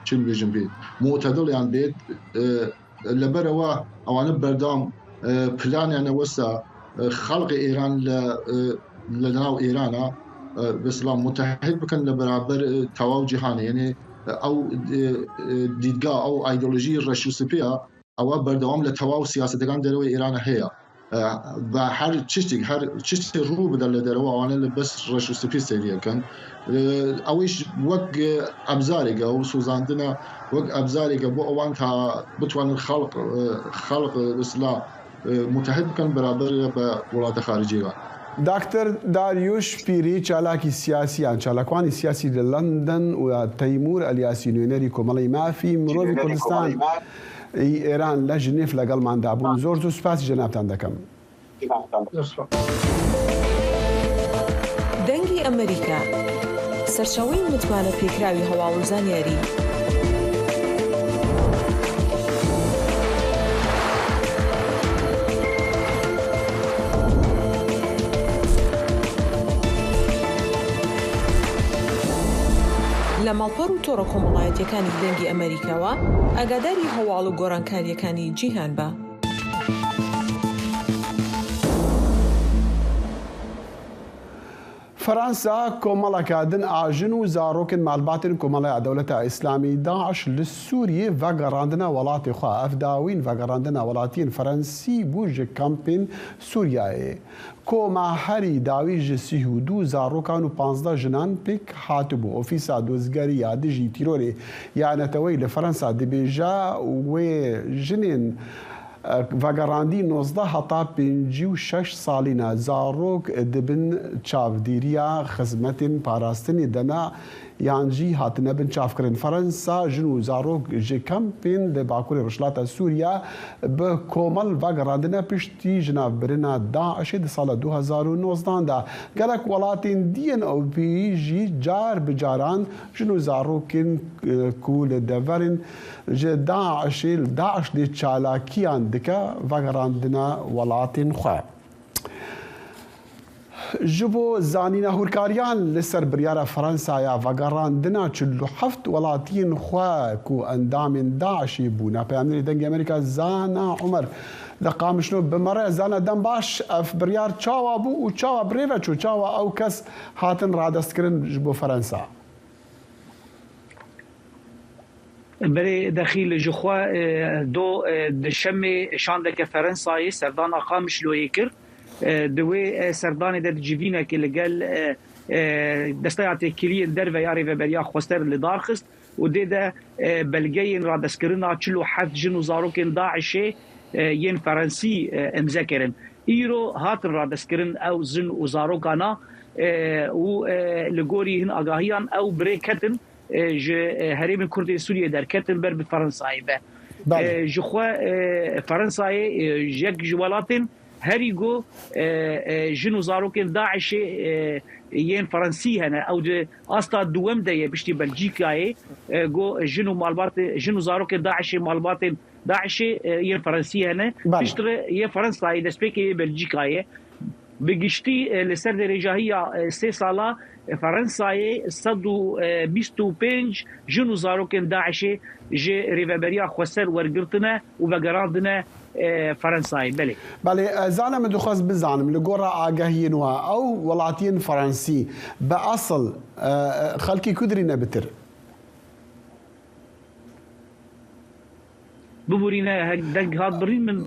چون بێژم بێت معتدڵیان بێت لەبەرئەوە ئەوانە بەردەوام پلانیان ئەوەسە خەڵق ئێران لە لە ناو ئێرانە بەسڵام متحد بکەن لە بەرابەر تەواو جیهانە یعنی ئەو دیدگا ئەو ئایدۆلۆژی ڕەش و سپیە ئەوە بەردەوام لە تەواو سیاسەتەکان دەرەوەی ئێران هەیە بە هەر چشتێک هەر چشتێک ڕوو بدەن لە دەرەوە ئەوانە لە بەس ڕەش و سپی سەیریەکەن ئەوەیش وەک ئەبزارێکە و سوزاندنە وەک ئەبزارێکە بۆ ئەوان تا بتوانن خەڵق خەڵق ئسلا متحد بکەن بەرابەر بە وڵاتە خارجیەکان. داکتەر داریوش پیری چالاکی سیاسی یان چالاکوانی سیاسی لە لەندەن و تەیمور ئەلیاسی نوێنەری کۆمەڵەی مافی مرۆڤی کوردستان ی ئێران لە ژنێف لەگەڵماندا بوون زۆر زۆر سوپاسی جەنابتان دەکەم. دەنگی ئەمەریکا، سەرچاوەی متمانە پێکراوی هەواڵ و زانیاری. لە ماڵپەڕ و تۆڕە کۆمەڵایەتیەکانی دەنگی ئەمەریکاوە ئاگاداری هەواڵ و گۆڕانکارییەکانی جیهان بە. فەرەنسا کۆمەڵەکە دن ئا ژن و زارۆکن مالباتن کۆمەڵەیا دەولەتا ئیسلامی داعش ل سوریێ ڤەگەڕاندنە وەڵاتێ خوە ئەڤ داوین ڤەگەڕاندنە وەڵاتیێن فەرەنسی بوو ژ کەمپێن سوریایێ. کۆما هەری داوی ژ 32 زارۆکان و 15 ژنان پێک هاتبوو. ئۆفیسا دۆزگەری یا دژی تیرۆرێ یا نەتەوەی لە فەرەنسا دبێژە وێ ژنێن ڤەگەڕاندی 19 هەتا 56 ساڵینە زارۆک دبن چاڤدیریا خزمەتێن پاراستنێ دەنە یان ژی هاتنە بن چاڤکرن. فەرەنسا ژن و زارۆک ژ کەمپێن لە باکورێ ڕۆژهەڵاتە سووریا بە کۆمەڵ ڤەگەڕاندنە پشتی ژناڤبرنا داعشێ د ساڵە 2019 دا. گەلەک وەڵاتێن دیەن ئەوروپیی ژی جار بە جاران ژن و زارۆکێن کو لە دەڤەرێن ژ داعشێ داعش لێ چالاکیان دکە ڤەگەڕاندنە وەڵاتێن خوە. Ji bo zanîna hûrkariyan li ser biryara Fransa ya vegerandina 47 welatiyên xwe ku endamên DAIŞ'ê bûne, peyamnêrê Dengê Amerîka Zana Umer li Qamişlo bi me re. Zana dem baş, ev biryar çawa bû û çawa birêve çû, çawa ew kes hatin radestkirin ji bo Fransa? Berê Dexîl ji xwe do di şemê şandeke Ferensayê serdana Qamişloyê kir. Di wê serdanê de di civînekê li gel Desteya Têkiliyên Derve ya Rêveberiya Xweser li dar xist û dê de belgeyên radestkirina 47 jin û zarokên DAIŞ'ê yên Ferensî îmze kirin. Îro hatin radestkirin ew jin û zarokana û li gorî hin agahiyan ew birê ketin ji herêmên Kurd ên Sûriyeyê derketin ber bi Fransayê ve. Ji xwe Fransayê yek ji welatên herî ku jin û zarokên DAIŞ'ê yên Fransî hene. Ew di asta duwem de ye piştî Belcîkayê ku jin û malbat jin û zarokên DAIŞ'ê malbatên DAIŞ'ê yên Fransî hene. Piştre yê Fransayê destpêkê yê Belcîkayê. Bi giştî li ser derêjahiya sê sala Ferensayê 125 jin û zarokên DAIŞ'ê ji Rêveberiya Xweser wergirtine û vegerandine Ferensayê. Belê. Belê, zana min dixwest bizanim li gora agahiyên we ew welatiyên Ferensî bi esil xelkê ku dirîne bitir? Biborîne deng hat birîn min.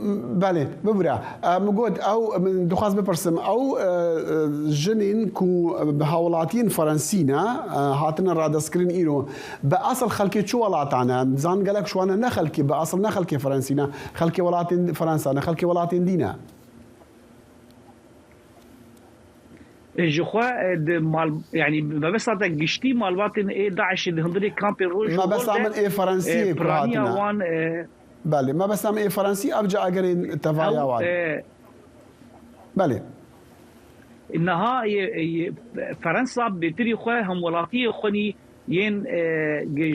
Belê, bibûre. Min got ew min dixwest bipirsim ew jinên ku bi hawlatiyên Fransî ne hatine radestkirin îro bi esil xelkê çi welatan e? Em dizanin gelek ji wan ne xelkê bi esil ne xelkê Fransî ne, xelkê welatên Fransa ne, xelkê welatên dî ne. Ji xwe di mal yanî mebesta te giştî malbatên ê DAIŞ'ê di hundirê kampên Roj û Mebesta min ê Fransiyê ku hatine. wan Belê, mebesta min ê Fransî ev ca egerên tevaya wan. Belê. Niha Fransa bêtirî xwe hemwelatiyê xwe nî yên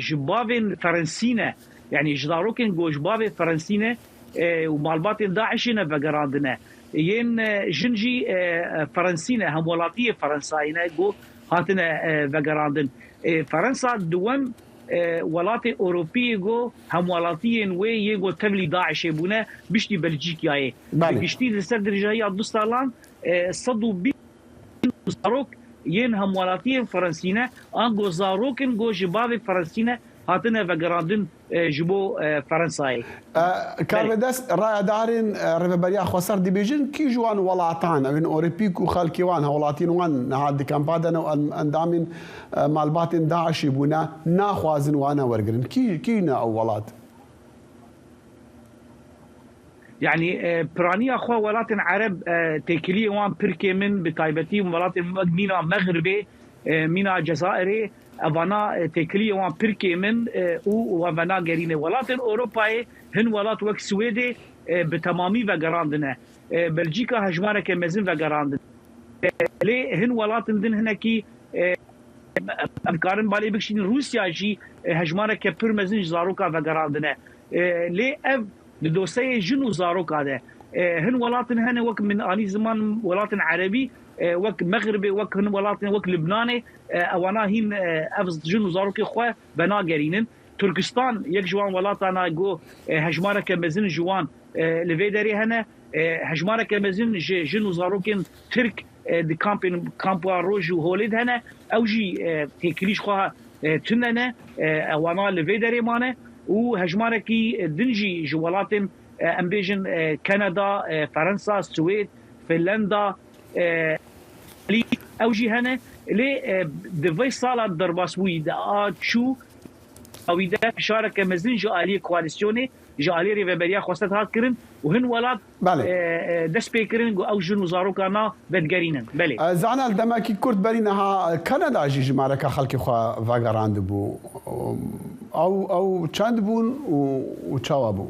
ji bavên Fransî ne yanî ji zarokên ku ji bavê Fransî ne û malbatên DAIŞ'ê ne vegerandine. Yên jin jî Ferensî ne, hemwelatiyê Ferensayê ne ku hatine vegerandin. Ferensa duwem welatê Ewropî ye ku hemwelatiyên wê yên ku tevlî DAIŞ'ê bûne piştî Belcîkyayê. Bi giştî li ser dirêjahiya du salan 120 zarok yên hemwelatiyên Ferensî ne ango zarokên ku ji bavê Ferensî ne hatine vegerandin ji bo Fransayê. Karbidest rayedarên Rêveberiya Xweser dibêjin kî ji wan welatan ew ên Ewropî ku xelkê wan, hewlatiyên wan niha di kampa de ne û endamên malbatên DAIŞ'ê bûne naxwazin wan wergirin. Kî kî ne ew welat? Yanî piraniya xwe welatên Ereb têkiliyên wan pir kêm in bi taybetî welatên wek mîna Mexribê, mîna Cezairê Evana têkiliyê wan pir kêm in û wan venagerîne. Welatên Ewropayê hin welat wek Swêdê bi temamî vegerandine. Belcîka hejmareke mezin vegerandine. Lê hin welatên din hinekî em dikarin balê bikişînin Rûsya jî hejmareke pir mezin ji zarokan vegerandine. Lê ev di doseyê jin û zarokan de. Hin welatên hene wek min anî ziman welatên erebî wek Mexribê wek hin welatên wek Libnanê Ewana hîn ev jin û zarokên xwe venagerînin. Turkistan yek ji wan welatan e ku hejmareke mezin ji wan li vê derê hene. Hejmareke mezin ji jin û zarokên Tirk di kampên Kampa Roj û Holê de hene. Ew jî têkilî ji xwe tune ne. Ewana li vê derê mane û hejmarekî din jî ji welatên em bêjin Kanada, Fransa, Swêd, Finlanda, Ew jî hene lê di vê sala derbasbûyî de a çû wî de fişareke mezin ji aliyê koalîsyonê ji aliyê Rêveberiya Xweser hat kirin û hin welat dest pê kirin ku ew jin û zarokan na vedigerînin. Belê. Zana li demekî kurt berî niha Kanada jî jimareke xelkê xwe vegerandibû. Ew ew çend bûn û çawa bû?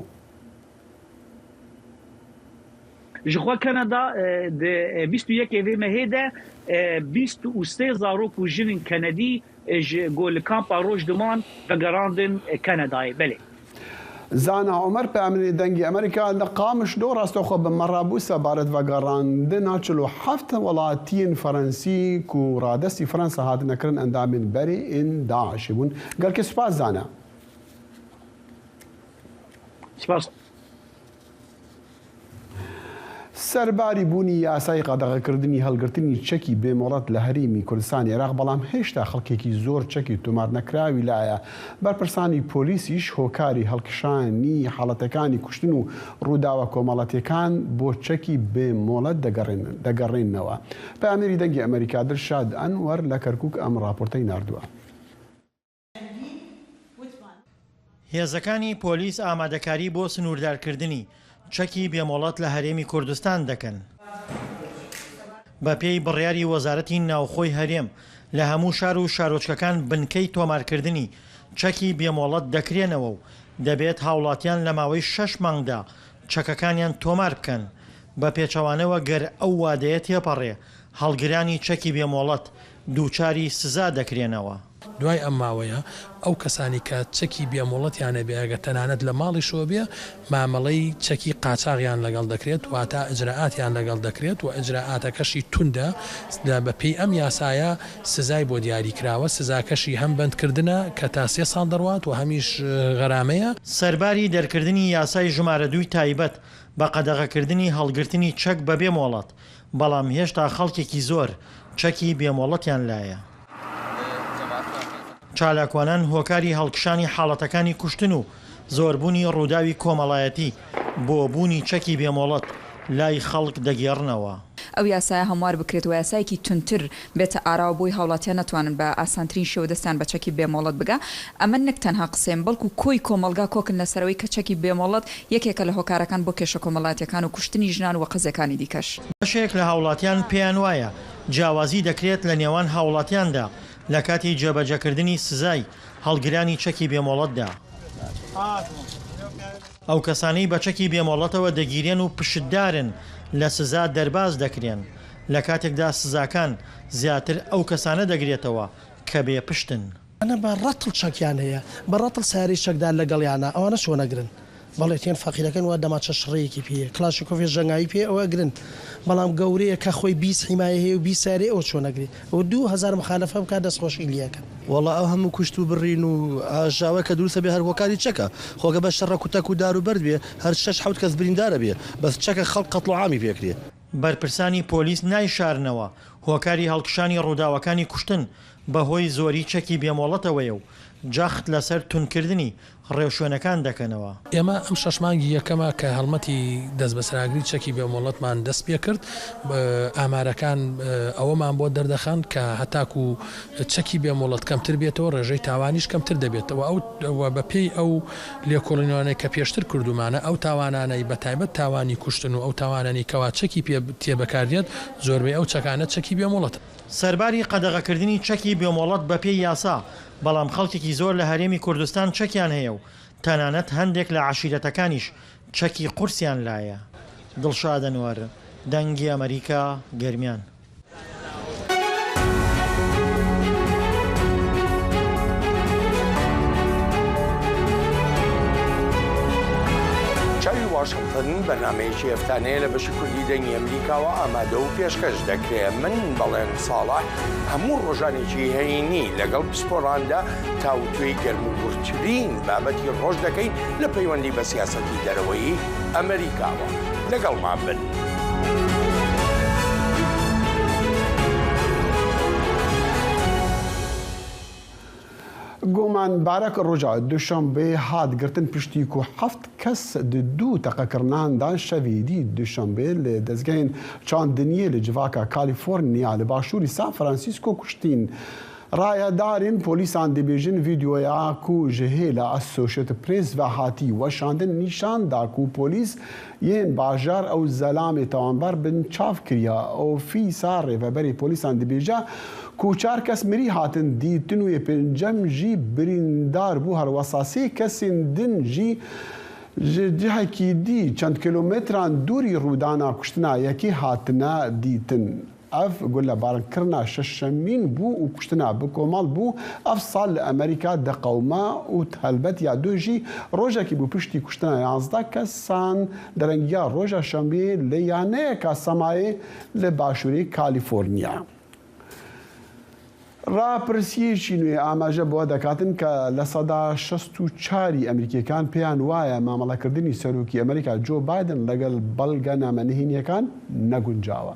Ji xwe Kanada di 21 ê vê mehê de 23 zarok û jinên Kenedî ji ku li kampa Roj diman vegerandin Kanadayê. Belê. زانا عومەر پەیامنێری دەنگی ئەمریکا لە قامشلۆ ڕاستەوخۆ بە مەڕا بوو سەبارەت ڤە گەڕاندنا 47 وڵاتیێن فەرەنسی کو ڕادەستی فەرەنسا هاتنە کرن ئەندامێن بەرێ ئێن داعشێ بوون. گەلکێ سوپاس زانا. سپاس. سەرباری بوونی یاسای قەدەغەکردنی هەڵگرتنی چەکی بێ مۆڵەت لە هەرێمی کوردستانی عێراق، بەڵام هێشتا خەڵکێکی زۆر چەکی تۆمارنەکراوی لایە، بەرپرسانی پۆلیسیش هۆکاری هەڵکشانی حاڵەتەکانی کوشتن و ڕووداوە کۆمەڵەتیەکان بۆ چەکی بێ مۆڵەت دەگەڕێننەوە. پەیامنێری دەنگی ئەمەریکا دلشاد ئەنوەر لە کەرکوک ئەم ڕاپۆرتەی ناردووە. هێزەکانی پۆلیس ئامادەکاری بۆ سنووردارکردنی چەکی بێمۆڵەت لە هەرێمی کوردستان دەکەن. بەپێی بڕیاری وەزارەتی ناوخۆی هەرێم، لە هەموو شار و شارۆچکەکان بنکەی تۆمارکردنی چەکی بێمۆڵەت دەکرێنەوە و دەبێت هاوڵاتیان لە ماوەی شەش مانگدا چەکەکانیان تۆمار بکەن، بە پێچەوانەوە گەر ئەو وادەیە تێپەڕێ هەڵگرانی چەکی بێمۆڵەت دووچاری سزا دەکرێنەوە. دوای ئەم ماوەیە ئەو کەسانەی کە چەکی بێ مۆڵەتیان هەبێ ئەگەر تەنانەت لە ماڵیشەوە بێ مامەڵەی چەکی قاچاغیان لەگەڵ دەکرێت واتە ئیجرائاتیان لەگەڵ دەکرێت و ئیجرائاتەکەشی توندە بە پێی ئەم یاسایە سزای بۆ دیاری کراوە سزاکەشی هەم بەندکردنە کە تا سێ ساڵ دەڕوات و هەمیش غەرامەیە. سەرباری دەرکردنی یاسای ژمارە دووی تایبەت بە قەدەغەکردنی هەڵگرتنی چەک بەبێ مۆڵەت، بەڵام هێشتا خەڵکێکی زۆر چەکی بێ مۆڵەتیان لایە. چالاکوانان هۆکاری هەڵکشانی حاڵەتەکانی کوشتن و زۆربوونی ڕووداوی کۆمەڵایەتی بۆ بوونی چەکی بێ مۆڵەت لای خەڵک دەگێڕنەوە. ئەو یاسایە هەموار بکرێت و یاسایەکی توندتر بێتە ئاراوە بۆی هاوڵاتیان نەتوانن بە ئاسانترین شێوە دەستیان بە چەکی بێ مۆڵەت بگا، ئەمە نەک تەنها قسەیم بەڵکو کۆی کۆمەڵگا کۆکن لەسەرەوەی کە چەکی بێ مۆڵەت یەکێکە لە هۆکارەکان بۆ کێشە کۆمەڵاتیەکان و کوشتنی ژنان و قەزیەکانی دیکەش. بەشێک لە هاوڵاتیان پێیان وایە جیاوازی دەکرێت لە نێوان هاوڵاتیاندا لە کاتی جێبەجێکردنی سزای هەڵگرانی چەکی بێ مۆڵەتدا. ئەو کەسانەی بە چەکی بێ مۆڵەتەوە دەگیرێن و پشتدارن لە سزا دەرباز دەکرێن، لە کاتێکدا سزاکان زیاتر ئەو کەسانە دەگرێتەوە کە بێ پشتن. ئەوانە بە ڕەتڵ چەکیان هەیە، بە ڕەتڵ سەیارەی چەکدار لەگەڵیانە، ئەوانە چۆن ئەگرن؟ بەڵێ تێن فەقیرەکەن وا دەمانچە شڕەیەکی پێیە، کڵاشینکۆفێ ژەنگاوی پێیە ئەوە ئەگرن، بەڵام گەورەیە کە خۆی 20 حیمایە هەیە و 20 سەیارەی ئەوە چۆن ئەگرێ؟ ئەوە 2000 مخالەفە بکات دەستخۆشی لێ ئەکەن. وەڵا ئەو هەموو کوشت و بڕین و ئاژاوە کە دروست ئەبێ هەر هۆکاری چەکە، خۆ گەر بە شەڕە کوتەک و دار و بەرد بێ هەر شەش حەوت کەس بریندار ئەبێ، بەس چەکە خەڵک قەتڵ و عامی پێ ئەکرێ. بەرپرسانی پۆلیس نایشارنەوە هۆکاری هەڵکشانی ڕووداوەکانی کوشتن بەهۆی زۆری چەکی بێمۆڵەتەوەیە و جەخت لەسەر توندکردنی ڕێوشوێنەکان دەکەنەوە. ئێمە ئەم شەش مانگی یەکەمە کە هەڵمەتی دەستبەسەراگری چەکی بێمۆڵەتمان دەستپێکرد، ئامارەکان ئەوەمان بۆ دەردەخەن کە هەتاکوو چەکی بێمۆڵەت کەمتر بێتەوە ڕێژەی تاوانیش کەمتر دەبێتەوە و بەپێی ئەو لێکۆڵینەوانەی کە پێشتر کردوومانە ئەو تاوانانەی بەتایبەت تاوانی کوشتن و ئەو تاوانانەی کەوا چەکی پێ تێ بەکاردێت زۆربەی ئەو چەکانە چەکی بێمۆڵەتن. سەرباری قەدەغەکردنی چەکی بێمۆڵەت بەپێی یاسا، بەڵام خەڵکێکی زۆر لە هەرێمی کوردستان چەکیان هەیە و تەنانەت هەندێک لە عەشیرەتەکانیش چەکی قورسیان لایە. دڵشاد ئەنوەر، دەنگی ئەمەریکا، گەرمیان. چاوی واشنگتن بەرنامەیەکی هەفتانەیە لە بەشی کوردی دەنگی ئەمریکاوە ئامادە و پێشکەش دەکرێ. من بەڵێن ساڵح هەموو ڕۆژانێکی هەینی لەگەڵ پسپۆڕاندا تاوتوێی گەرموگوڕترین بابەتی ڕۆژ دەکەین لە پەیوەندی بە سیاسەتی دەرەوەیی ئەمریکاوە. لەگەڵمان بن. گومانبارەک ڕۆژا دوشەنبێ هات گرتن پشتی کو هەفت کەس di du teqekirinan de şevê dî duşenbê li dezgehên çandiniyê li civaka Kalîforniya li başûrî San Francisco kuştîn. Rayedarên polîsan dibêjin vîdeoya ku ji hêla Associated Press ve hatî weşandin nîşan da ku polîs yên bajar ew zelamê tawanbar binçav kiriye. Ofîsa rêveberê polîsan dibêje ku çar kes mirî hatin dîtin û yê pêncem jî birîndar bû herwesa sê kesên din jî ji cihekî dî çend kîlometran dûrî rûdana kuştina yekê hatine dîtin. Ev gulebarankkirina şeşemîn bû û kuştina bi komal bû ev sal li Amerîka diqewime û helbet ya duh jî rojekî bû piştî kuştina 11 kesan derengiya roja şembiyê li yaneyeka semayê li başûrê Kalîforniya. Rapirsiyê Çînê amaje bi we dikatin ke 64% ی ئەمریکییەکان پێیان وایە مامەڵەکردنی سەرۆکی ئەمریکا جۆ بایدن لەگەڵ بەڵگەنامە نهێنییەکان نەگونجاوە.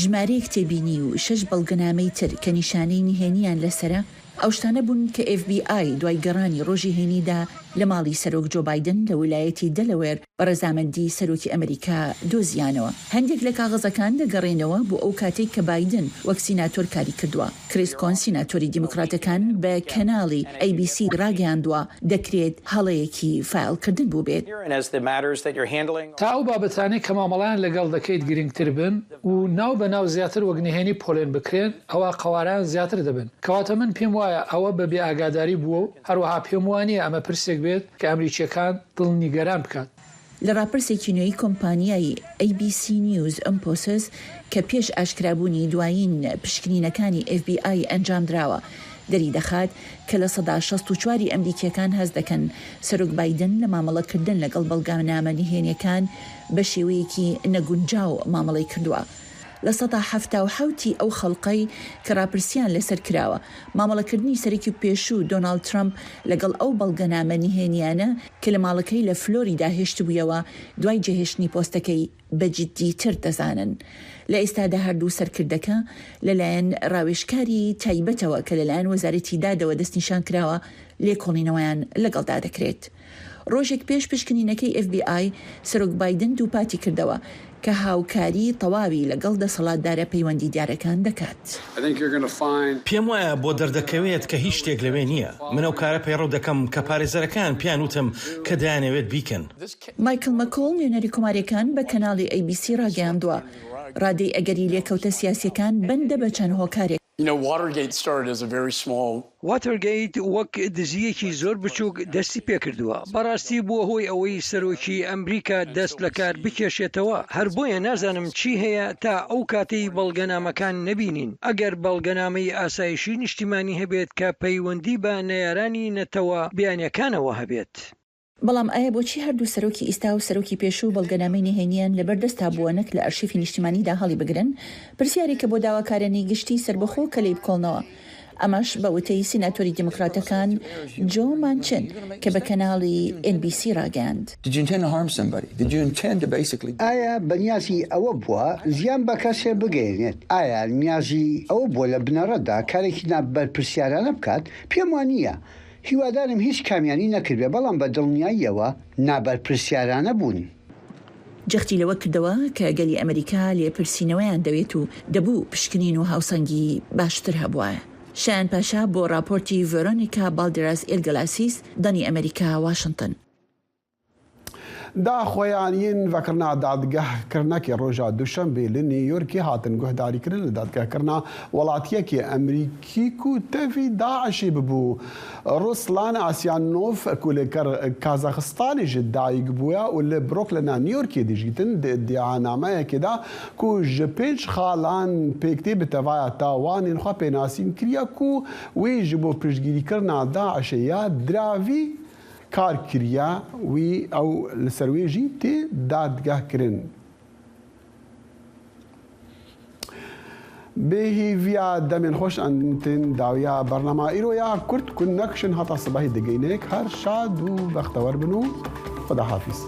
ژمارەیەک تێبینی و شەش بەڵگەنامەی تر کە نیشانەی نهێنییان لەسەرە، ئەو شتانە بوون کە ئێف بی ئای دوای گەڕانی ڕۆژی هەینیدا لە ماڵی سەرۆک جۆ بایدن لە ویلایەتی دەلەوێر بە ڕەزامەندی سەرۆکی ئەمریکا دۆزیانەوە. هەندێک لە کاغەزەکان دەگەڕێنەوە بۆ ئەو کاتەی کە بایدن وەک سیناتۆر کاری کردووە. کریس کۆن سیناتۆری دیموکراتەکان بە کەناڵی ئەی بی سی ڕاگەیاندووە دەکرێت هەڵەیەکی فایڵکردن بووبێت. تا ئەو بابەتانەی کە مامەڵەیان لەگەڵ دەکەیت گرنگتر بن و ناو بە ناو زیاتر وەک نهێنی پۆلێن بکرێن، ئەوا قەوارەیان زیاتر دەبن. کەواتە من پێم وایە ئەوە بە بێ ئاگاداری بووە و هەروەها پێم وانییە ئەمە پرسێک بێت کە ئەمریکییەکان دڵنیگەران بکات. لە ڕاپرسێکی نوێی کۆمپانیای ئەی بی سی نیوز ئمپۆسس کە پێش ئاشکرابوونی دوایین پشکنینەکانی ئێف بی ئای ئەنجامدراوە، دەریدەخات کە 64% ی ئەمریکییەکان هەست دەکەن سەرۆک بایدن لە مامەڵەکردن لەگەڵ بەڵگەنامە نهێنییەکان بە شێوەیەکی نەگونجاو مامەڵەی کردووە. 77% ی ئەو خەڵقەی کە ڕاپرسییان لەسەر کراوە، مامەڵەکردنی سەرۆکی پێشوو دۆناڵد ترەمپ لەگەڵ ئەو بەڵگەنامە نهێنییانە کە لە ماڵەکەی لە فلۆریدا هێشتبوویەوە دوای جێهێشتنی پۆستەکەی بە جددیتر دەزانن. لە ئێستادا هەردوو سەرکردەکە لەلایەن ڕاوێژکاری تایبەتەوە کە لەلایەن وەزارەتی دادەوە دەستنیشانکراوە لێکۆڵینەوەیان لەگەڵدا دەکرێت. ڕۆژێک پێش پشکنینەکەی ئێف بی ئای، سەرۆک بایدن دووپاتی کردەوە کە هاوکاریی تەواوی لەگەڵ دەسەڵاتدارە پەیوەندیدارەکان دەکات. پێم وایە بۆ دەردەکەوێت کە هیچ شتێک لەوێ نییە. من ئەو کارە پەیڕەو دەکەم کە پارێزەرەکان پێیان وتم کە دەیانەوێت بیکەن. مایکڵ مەکۆڵ، نوێنەری کۆمارییەکان بە کەناڵی ئەی بی سی ڕاگەیاندووە، ڕادەی ئەگەری لێکەوتە سیاسییەکان بەندە بە چەند هۆکارێک. واتەرگەیت وەک دزییەکی زۆر بچووک دەستی پێکردووە، بەڕاستی بووە هۆی ئەوەی سەرۆکی ئەمریکا دەست لەکار بکێشێتەوە، هەر بۆیە نازانم چی هەیە تا ئەو کاتەی بەڵگەنامەکان نەبینین، ئەگەر بەڵگەنامەی ئاسایشی نیشتیمانی هەبێت کە پەیوەندی بە نەیارانی نەتەوە بیانیەکانەوە هەبێت. بەڵام ئایا بۆچی هەردوو سەرۆکی ئیستا و سەرۆکی پێشوو بەڵگەنامەی نهێنییان لەبەر دەستا بووە نەک لە ئەرشیفی نیشتیمانیدا هەڵیبگرن؟ پرسیارێکە بۆ داواکارانی گشتی سەربەخۆ کە لێی بکۆڵنەوە. ئەمەش بە وتەی سیناتۆری دیموکراتەکان جۆ مانچن کە بە کەناڵی ئێن بی سی ڕاگەیاند. ئایا بەنیازی ئەوە بووە زیان بە کەسێ بگەیەنێت؟ ئایا نیازی ئەوە بووە لە بنەڕەتدا کارێکی نابەرپرسیارانە بکات؟ پێم وانییە. هیوادارم هیچ کامیانی نەکردبێ، بەڵام بە دڵنیاییەوە نابەرپرسیارانە بوون. جەختی لەوە کردەوە کە گەلی ئەمریکا لێپرسینەوەیان دەوێت و دەبوو پشکنین و هاوسەنگی باشتر هەبوایە. شایان پاشا بۆ ڕاپۆرتی ڤێرۆنیکا باڵدێراس ئیلگلاسیس، دەنگی ئەمریکا، واشنتن. Daxuyaniyên vekirina dadgehkirinekê roja Duşembê li New Yorkê hatin guhdarîkirin li dadgehkirina welatiyekê Emrîkî ku tevî DAIŞ'ê bibû. Ruslan Asyanov ku li Kazaxistanê ji dayik bûye û li Brooklyn'a New Yorkê dijîtin di îdianameyekê de ku ji pênc xalan pêk tê bi tevaya tawanên xwe pênasîn kiriye ku wî ji bo piştgirîkirina DAIŞ'ê ya diravî Kar kiriye wî ew li ser wê jî tê dadgehkirin. Bê hêviya demên xweş em tên dawiya bernama îro ya Kurd ku nekişin heta sibehê digeynek her şad û bextewer bin û Xweda hafîz.